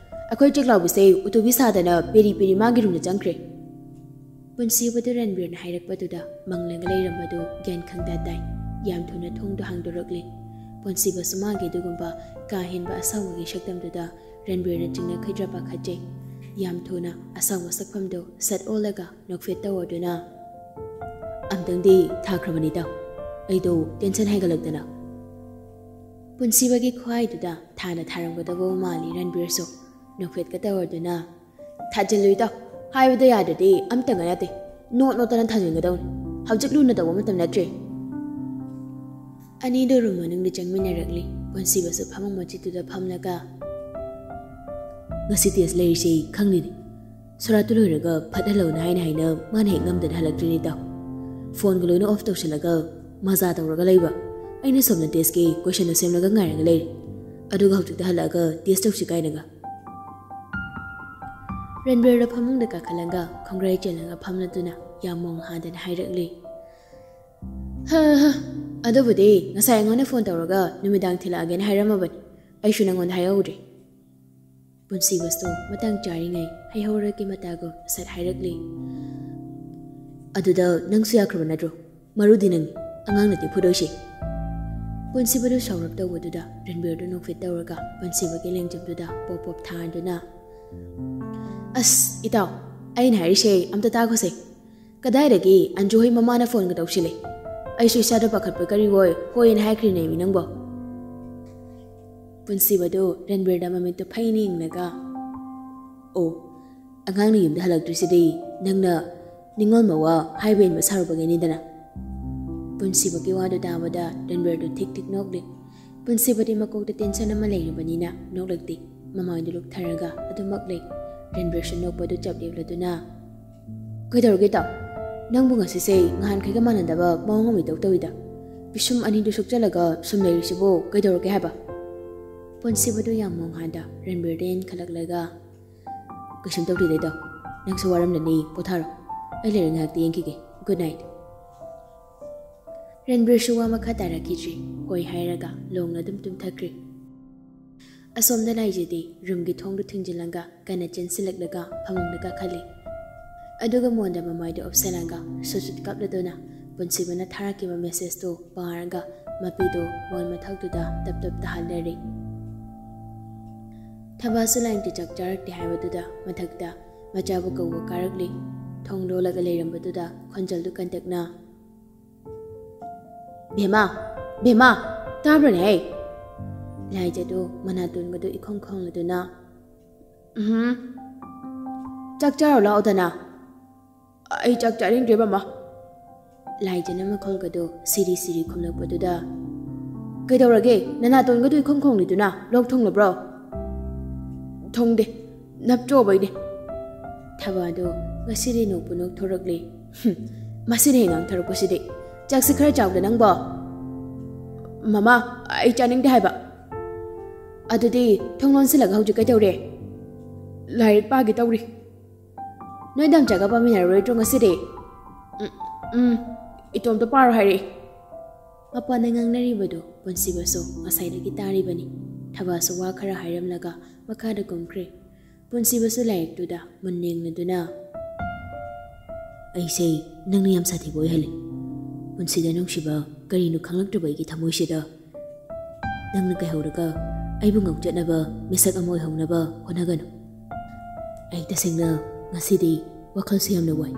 ꯑꯩꯈꯣꯏ ꯆꯦꯛꯂꯥꯎꯕꯤꯁꯦ ꯎꯇꯨꯕꯤ ꯁꯥꯗꯅ ꯄꯦꯔꯤ ꯄꯦꯔꯤ ꯃꯥꯒꯤ ꯔꯨꯝꯗ ꯆꯪꯈ꯭ꯔꯦ"꯫ ꯄꯨꯟꯁꯤꯕꯗꯨ ꯔꯟꯕꯤꯔꯅ ꯍꯥꯏꯔꯛꯄꯗꯨꯗ ꯃꯪꯂꯒ ꯂꯩꯔꯝꯕꯗꯨ ꯒ꯭ꯌꯥꯟ ꯈꯪꯗ ꯇꯥꯏ꯫ ꯌꯥꯝ ꯊꯨꯅ ꯊꯣꯡꯗꯨ ꯍꯥꯡꯗꯣꯔꯛꯂꯦ꯫ ꯄꯨꯟꯁꯤꯕꯁꯨ ꯃꯥꯒꯤ ꯑꯗꯨꯒꯨꯝꯕ ꯀꯥ ꯍꯦꯟꯕ ꯑꯁꯥꯎꯕꯒꯤ ꯁꯛꯇꯝꯗꯨꯗ ꯔꯟꯕꯤꯔꯅ ꯆꯤꯡꯅꯈꯤꯗ꯭ꯔꯥ ꯄꯥꯈꯠꯆꯩ꯫ ꯌꯥꯝ ꯊꯨꯅ ꯑꯁꯥꯎꯕ ꯁꯛꯐꯝꯗꯨ ꯁꯠ ꯑꯣꯜꯂꯒ ꯅꯣꯛꯐꯦꯠ ꯇꯧꯔꯗꯨꯅ, "ꯑꯝꯇꯪꯗꯤ ꯊꯥꯈ꯭ꯔꯕꯅꯤꯗ, ꯑꯩꯗꯣ ꯇꯦꯟꯁꯟ ꯍꯥꯏꯒꯠꯂꯛꯇꯅ"꯫ ꯄꯨꯟꯁꯤꯕꯒꯤ ꯈꯨꯍꯥꯏꯗꯨꯗ ꯊꯥꯅ ꯊꯥꯔꯝꯒꯗꯕ ꯃꯥꯜꯂꯤ ꯔꯟꯕꯤꯔꯁꯨ꯫ ꯅꯣꯛꯐꯦꯠꯀ ꯇꯧꯔꯗꯨꯅ, "ꯊꯥꯖꯤꯜꯂꯨ ꯏꯇꯥꯎ, ꯍꯥꯏꯕꯗ ꯌꯥꯗ꯭ꯔꯗꯤ ꯑꯝꯇꯪꯒ ꯅꯠꯇꯦ, ꯅꯣꯠ ꯅꯣꯠꯇꯅ ꯊꯥꯖꯤꯟꯒꯗꯧꯅꯤ꯫ ꯍꯧꯖꯤꯛ ꯂꯨꯅ ꯇꯧꯕ ꯃꯇꯝ ꯅꯠꯇ꯭ꯔꯦ"꯫ ꯑꯅꯤꯗꯨ ꯔꯨꯝ ꯃꯅꯨꯡꯗ ꯆꯪꯃꯤꯟꯅꯔꯛꯂꯤ꯫ ꯄꯨꯟꯁꯤꯕꯁꯨ ꯐꯃꯨꯡ ꯃꯆꯤꯠꯇꯨꯗ ꯐꯝꯂꯒ, "ꯉꯁꯤ ꯇꯦꯁ ꯂꯩꯔꯤꯁꯦ ꯑꯩ ꯈꯪꯂꯤꯅꯦ꯫ ꯁꯣꯔꯥꯠꯇꯨ ꯂꯣꯏꯔꯒ ꯐꯠ ꯍꯜꯂꯛꯎꯅ ꯍꯥꯏꯅ ꯍꯥꯏꯅ ꯃꯥꯅ ꯍꯦꯛ ꯉꯝꯗꯅ ꯍꯜꯂꯛꯇ꯭ꯔꯤꯅꯦ ꯏꯇꯥꯎ꯫ ꯐꯣꯟꯒ ꯂꯣꯏꯅ ꯑꯣꯐ ꯇꯧꯁꯜꯂꯒ ꯃꯖꯥ ꯇꯧꯔꯒ ꯂꯩꯕ꯫ ꯑꯩꯅ ꯁꯣꯝꯗ ꯇꯦꯁꯀꯤ ꯀꯣꯏꯁꯟꯗꯨ ꯁꯦꯝꯂꯒ ꯉꯥꯏꯔꯒ ꯂꯩꯔꯦ꯫ ꯑꯗꯨꯒ ꯍꯧꯖꯤꯛꯇ ꯍꯜꯂꯛꯑꯒ ꯇꯦꯁ ꯇꯧꯁꯤ ꯀꯥꯏꯅꯒ"꯫ ꯔꯟꯕꯤꯔꯗ ꯐꯃꯨꯡꯗ ꯀꯥꯈꯠꯂꯒ ꯈꯣꯡꯒ꯭ꯔꯥꯏ ꯆꯦꯜꯂꯒ ꯐꯝꯂꯗꯨꯅ ꯌꯥꯝ ꯃꯣꯡ ꯍꯥꯗꯅ ꯍꯥꯏꯔꯛꯂꯤ꯫ "ꯍ, ꯍ, ꯑꯗꯨꯕꯨꯗꯤ ꯉꯁꯥꯏ ꯑꯩꯉꯣꯟꯗ ꯐꯣꯟ ꯇꯧꯔꯒ ꯅꯨꯃꯤꯗꯥꯡ ꯊꯤꯜꯂꯛꯑꯒꯦꯅ ꯍꯥꯏꯔꯝꯃꯕꯅꯤ꯫ ꯑꯩꯁꯨ ꯅꯪꯉꯣꯟꯗ ꯍꯥꯏꯍꯧꯗ꯭ꯔꯦ"꯫ ꯄꯨꯟꯁꯤꯕꯁꯨ ꯃꯇꯥꯡ ꯆꯥꯔꯤꯉꯩ ꯍꯩꯍꯧꯔꯒꯤ ꯃꯇꯥꯒꯨꯝ ꯁꯠ ꯍꯥꯏꯔꯛꯂꯤ꯫ "ꯑꯗꯨꯗ ꯅꯪꯁꯨ ꯌꯥꯈ꯭ꯔꯕ ꯅꯠꯇ꯭ꯔꯣ? ꯃꯔꯨꯗꯤ ꯅꯪꯅꯤ, ꯑꯉꯥꯡ ꯅꯠꯇꯦ ꯐꯨꯗꯣꯏꯁꯦ"꯫ ꯄꯨꯟꯁꯤꯕꯗꯨ ꯁꯥꯎꯔꯞ ꯇꯧꯕꯗꯨꯗ ꯔꯟꯕꯤꯔꯗꯨ ꯅꯣꯛꯐꯦꯠ ꯇꯧꯔꯒ ꯄꯨꯟꯁꯤꯕꯒꯤ ꯂꯦꯡꯖꯨꯝꯗꯨꯗ ꯄꯣꯞ ꯄꯣꯞ ꯊꯥꯗꯨꯅ, "ꯑꯁ ꯏꯇꯥꯎ, ꯑꯩꯅ ꯍꯥꯏꯔꯤꯁꯦ ꯑꯝꯇ ꯇꯥꯈꯣꯁꯦ꯫ ꯀꯗꯥꯏꯗꯒꯤ ꯑꯟꯖꯨ ꯍꯣꯏ ꯃꯃꯥꯅ ꯐꯣꯟꯒ ꯇꯧꯁꯤꯜꯂꯦ? ꯑꯩꯁꯨ ꯏꯁꯥꯗ ꯄꯥꯈꯠꯄ ꯀꯔꯤ ꯑꯣꯏ ꯍꯣꯏꯅ ꯍꯥꯏꯈ꯭ꯔꯤꯅꯦꯃꯤ ꯅꯪꯕꯣ"꯫ ꯄꯨꯟꯁꯤꯕꯗꯨ ꯔꯟꯕꯤꯔꯗ ꯃꯃꯤꯠꯇꯨ ꯐꯩꯅ ꯌꯦꯡꯂꯒ, "ꯑꯣ, ꯑꯉꯥꯡꯅ ꯌꯨꯝꯗ ꯍꯜꯂꯛꯇ꯭ꯔꯤꯁꯤꯗꯤ ꯅꯪꯅ ꯅꯤꯡꯉꯣꯜ ꯃꯋꯥ ꯍꯥꯏꯕ ꯏꯟꯕ ꯁꯥꯔꯨꯕꯒꯤꯅꯤꯗꯅ꯫ ꯄꯨꯟꯁꯤꯕꯒꯤ ꯋꯥꯗꯨ ꯇꯥꯕꯗ ꯔꯟꯕꯤꯔꯗꯨ ꯊꯤꯛ ꯊꯤꯛ ꯅꯣꯛꯂꯤ꯫ ꯄꯨꯟꯁꯤꯕꯗꯤ ꯃꯀꯣꯛꯇ ꯇꯦꯟꯁꯟ ꯑꯃ ꯂꯩꯔꯕꯅꯤꯅ ꯅꯣꯛꯂꯛꯇꯦ꯫ ꯃꯃꯥꯏꯗꯨ ꯂꯨꯛꯊꯔꯒ ꯑꯗꯨꯃꯛ ꯂꯩ꯫ ꯔꯟꯕꯤꯔꯁꯨ ꯅꯣꯛꯄꯗꯨ ꯆꯞ ꯂꯦꯞꯂꯗꯨꯅ, "ꯀꯩꯗꯧꯔꯒꯦ ꯏꯇꯥꯎ? ꯅꯪꯕꯨ ꯉꯁꯤꯁꯦ ꯅꯍꯥꯟꯈꯩꯒ ꯃꯥꯟꯅꯗꯕ ꯃꯑꯣꯡ ꯑꯃ ꯏꯇꯧ ꯇꯧꯏꯗ꯫ ꯄꯤꯁꯨꯝ ꯑꯅꯤꯗꯨ ꯁꯨꯞꯆꯜꯂꯒ ꯁꯨꯝ ꯂꯩꯔꯤꯁꯤꯕꯨ ꯀꯩꯗꯧꯔꯒꯦ ꯍꯥꯏꯕ?" ꯄꯨꯟꯁꯤꯕꯗꯨ ꯌꯥꯝ ꯃꯣꯡꯍꯥꯟꯗ ꯔꯟꯕꯤꯔꯗ ꯏꯟꯈꯠꯂꯛꯂꯒ, "ꯀꯩꯁꯨꯝ ꯇꯧꯗꯦꯗ ꯏꯇꯥꯎ꯫ ꯅꯪꯁꯨ ꯋꯥꯔꯝꯂꯅꯤ, ꯄꯣꯊꯥꯔꯣ꯫ ꯑꯩ ꯂꯥꯏꯔꯤꯛ ꯉꯥꯏꯍꯥꯛꯇꯤ ꯌꯦꯡꯈꯤꯒꯦ꯫ Good night." ꯔꯟꯕꯤꯔꯁꯨ ꯋꯥ ꯃꯈꯥ ꯇꯥꯔꯛꯈꯤꯗ꯭ꯔꯤ꯫ ꯍꯣꯏ ꯍꯥꯏꯔꯒ ꯂꯣꯡꯅ ꯑꯗꯨꯝ ꯇꯨꯝꯊꯈ꯭ꯔꯦ꯫ ꯑꯁꯣꯝꯗ ꯂꯥꯏꯖꯗꯤ ꯔꯨꯝꯒꯤ ꯊꯣꯡꯗꯨ ꯊꯤꯡꯖꯤꯜꯂꯒ ꯀꯟꯅ ꯆꯦꯟꯁꯤꯜꯂꯛꯂꯒ ꯐꯃꯨꯡꯗ ꯀꯥꯈꯠꯂꯤ꯫ ꯑꯗꯨꯒ ꯃꯣꯟꯗ ꯃꯃꯥꯏꯗꯨ ꯑꯣꯞꯁꯤꯜꯂꯒ ꯁꯨꯠ ꯁꯨꯠ ꯀꯞꯂꯗꯨꯅ ꯄꯨꯟꯁꯤꯕꯅ ꯊꯥꯔꯛꯈꯤꯕ ꯃꯦꯁꯦꯖꯇꯨ ꯄꯥꯔꯒ ꯃꯄꯤꯗꯨ ꯃꯣꯟ ꯃꯊꯛꯇꯨꯗ ꯇꯞ ꯇꯞ ꯇꯥꯍꯜꯂꯔꯤ꯫ ꯊꯕꯥꯁꯨ ꯂꯥꯏꯟꯇ ꯆꯥꯛ ꯆꯥꯔꯛꯇꯦ ꯍꯥꯏꯕꯗꯨꯗ ꯃꯊꯛꯇ ꯃꯆꯥꯕꯨ ꯀꯧꯕ ꯀꯥꯔꯛꯂꯤ꯫ ꯊꯣꯡ ꯂꯣꯜꯂꯒ ꯂꯩꯔꯝꯕꯗꯨꯗ ꯈꯣꯟꯖꯦꯜꯗꯨ ꯀꯟꯇꯛꯅ, "ꯕꯦꯝꯃ, ꯕꯦꯝꯃ, ꯇꯥꯕ꯭ꯔꯅꯦ?" ꯂꯥꯏꯖꯗꯨ ꯃꯅꯥꯇꯣꯟꯒꯗꯨ ꯏꯈꯣꯡ ꯈꯣꯡꯂꯗꯨꯅ, "ꯎꯝ, ꯆꯥꯛ ꯆꯥꯔꯨ ꯂꯥꯛꯑꯣꯗꯅ꯫" "ꯑꯩ ꯆꯥꯛ ꯆꯥꯅꯤꯡꯗ꯭ꯔꯦ, ꯃꯃꯥ꯫" ꯂꯥꯏꯖꯅ ꯃꯈꯣꯜꯒꯗꯨ ꯁꯤꯔꯤ ꯁꯤꯔꯤ ꯈꯨꯝꯂꯛꯄꯗꯨꯗ, "ꯀꯩꯗꯧꯔꯒꯦ? ꯅꯅꯥꯇꯣꯟꯒꯗꯨ ꯏꯈꯣꯡ ꯈꯣꯡꯂꯤꯗꯨꯅ? ꯂꯣꯛ ꯊꯨꯡꯂꯕ꯭ꯔꯣ?" "ꯊꯨꯡꯗꯦ, ꯅꯞꯆꯣꯕꯩꯅꯦ꯫" ꯊꯕꯥꯗꯨ ꯉꯁꯤꯗꯤ ꯅꯣꯛꯄꯨ ꯅꯣꯛꯊꯣꯔꯛꯂꯦ꯫ "ꯍꯨꯝ, ꯃꯁꯤꯅ ꯍꯦꯛ ꯉꯥꯡꯊꯣꯔꯛꯄꯁꯤꯗꯤ꯫ ꯆꯥꯛꯁꯤ ꯈꯔ ꯆꯥꯎꯗ ꯅꯪꯕꯣ꯫" "ꯃꯃꯥ, ꯑꯩ ꯆꯥꯅꯤꯡꯗꯦ ꯍꯥꯏꯕ꯫" "ꯑꯗꯨꯗꯤ ꯊꯣꯡ ꯂꯣꯟꯁꯤꯜꯂꯒ ꯍꯧꯖꯤꯛ ꯀꯩꯗꯧꯔꯦ?" "ꯂꯥꯏꯔꯤꯛ ꯄꯥꯒꯦ ꯇꯧꯔꯤ꯫" "ꯅꯣꯏ ꯗꯥꯝꯆꯥꯒ ꯄꯥꯃꯤꯟꯅꯔꯔꯣꯏꯗ꯭ꯔꯣ ꯉꯁꯤꯗꯤ?" "ꯎꯝ, ꯎꯝ, ꯏꯇꯣꯝꯇ ꯄꯥꯔꯣ ꯍꯥꯏꯔꯛꯏ꯫" ꯃꯄꯥꯅ ꯉꯥꯡꯅꯔꯤꯕꯗꯨ ꯄꯨꯟꯁꯤꯕꯁꯨ ꯉꯁꯥꯏꯗꯒꯤ ꯇꯥꯔꯤꯕꯅꯤ꯫ ꯊꯕꯥꯁꯨ ꯋꯥ ꯈꯔ ꯍꯥꯏꯔꯝꯂꯒ ꯃꯈꯥꯗ ꯀꯨꯝꯈ꯭ꯔꯦ꯫ ꯄꯨꯟꯁꯤꯕꯁꯨ ꯂꯥꯏꯔꯤꯛꯇꯨꯗ ꯃꯨꯟꯅ ꯌꯦꯡꯂꯗꯨꯅ, "ꯑꯩꯁꯦ ꯅꯪꯅ ꯌꯥꯝ ꯁꯥꯊꯤꯕ ꯑꯣꯏꯍꯜꯂꯦ꯫ ꯄꯨꯟꯁꯤꯗ ꯅꯨꯡꯁꯤꯕ ꯀꯔꯤꯅꯣ ꯈꯪꯂꯛꯇ꯭ꯔꯕ ꯑꯩꯒꯤ ꯊꯃꯣꯏꯁꯤꯗ ꯅꯪꯅ ꯀꯩꯍꯧꯔꯒ ꯑꯩꯕꯨ ꯉꯥꯎꯆꯠꯅꯕ ꯃꯤꯁꯛ ꯑꯃ ꯑꯣꯏꯍꯧꯅꯕ ꯍꯣꯠꯅꯒꯅꯨ꯫ ꯑꯩ ꯇꯁꯦꯡꯅ ꯉꯁꯤꯗꯤ ꯋꯥꯈꯜꯁꯦ ꯌꯥꯝꯅ ꯋꯥꯏ꯫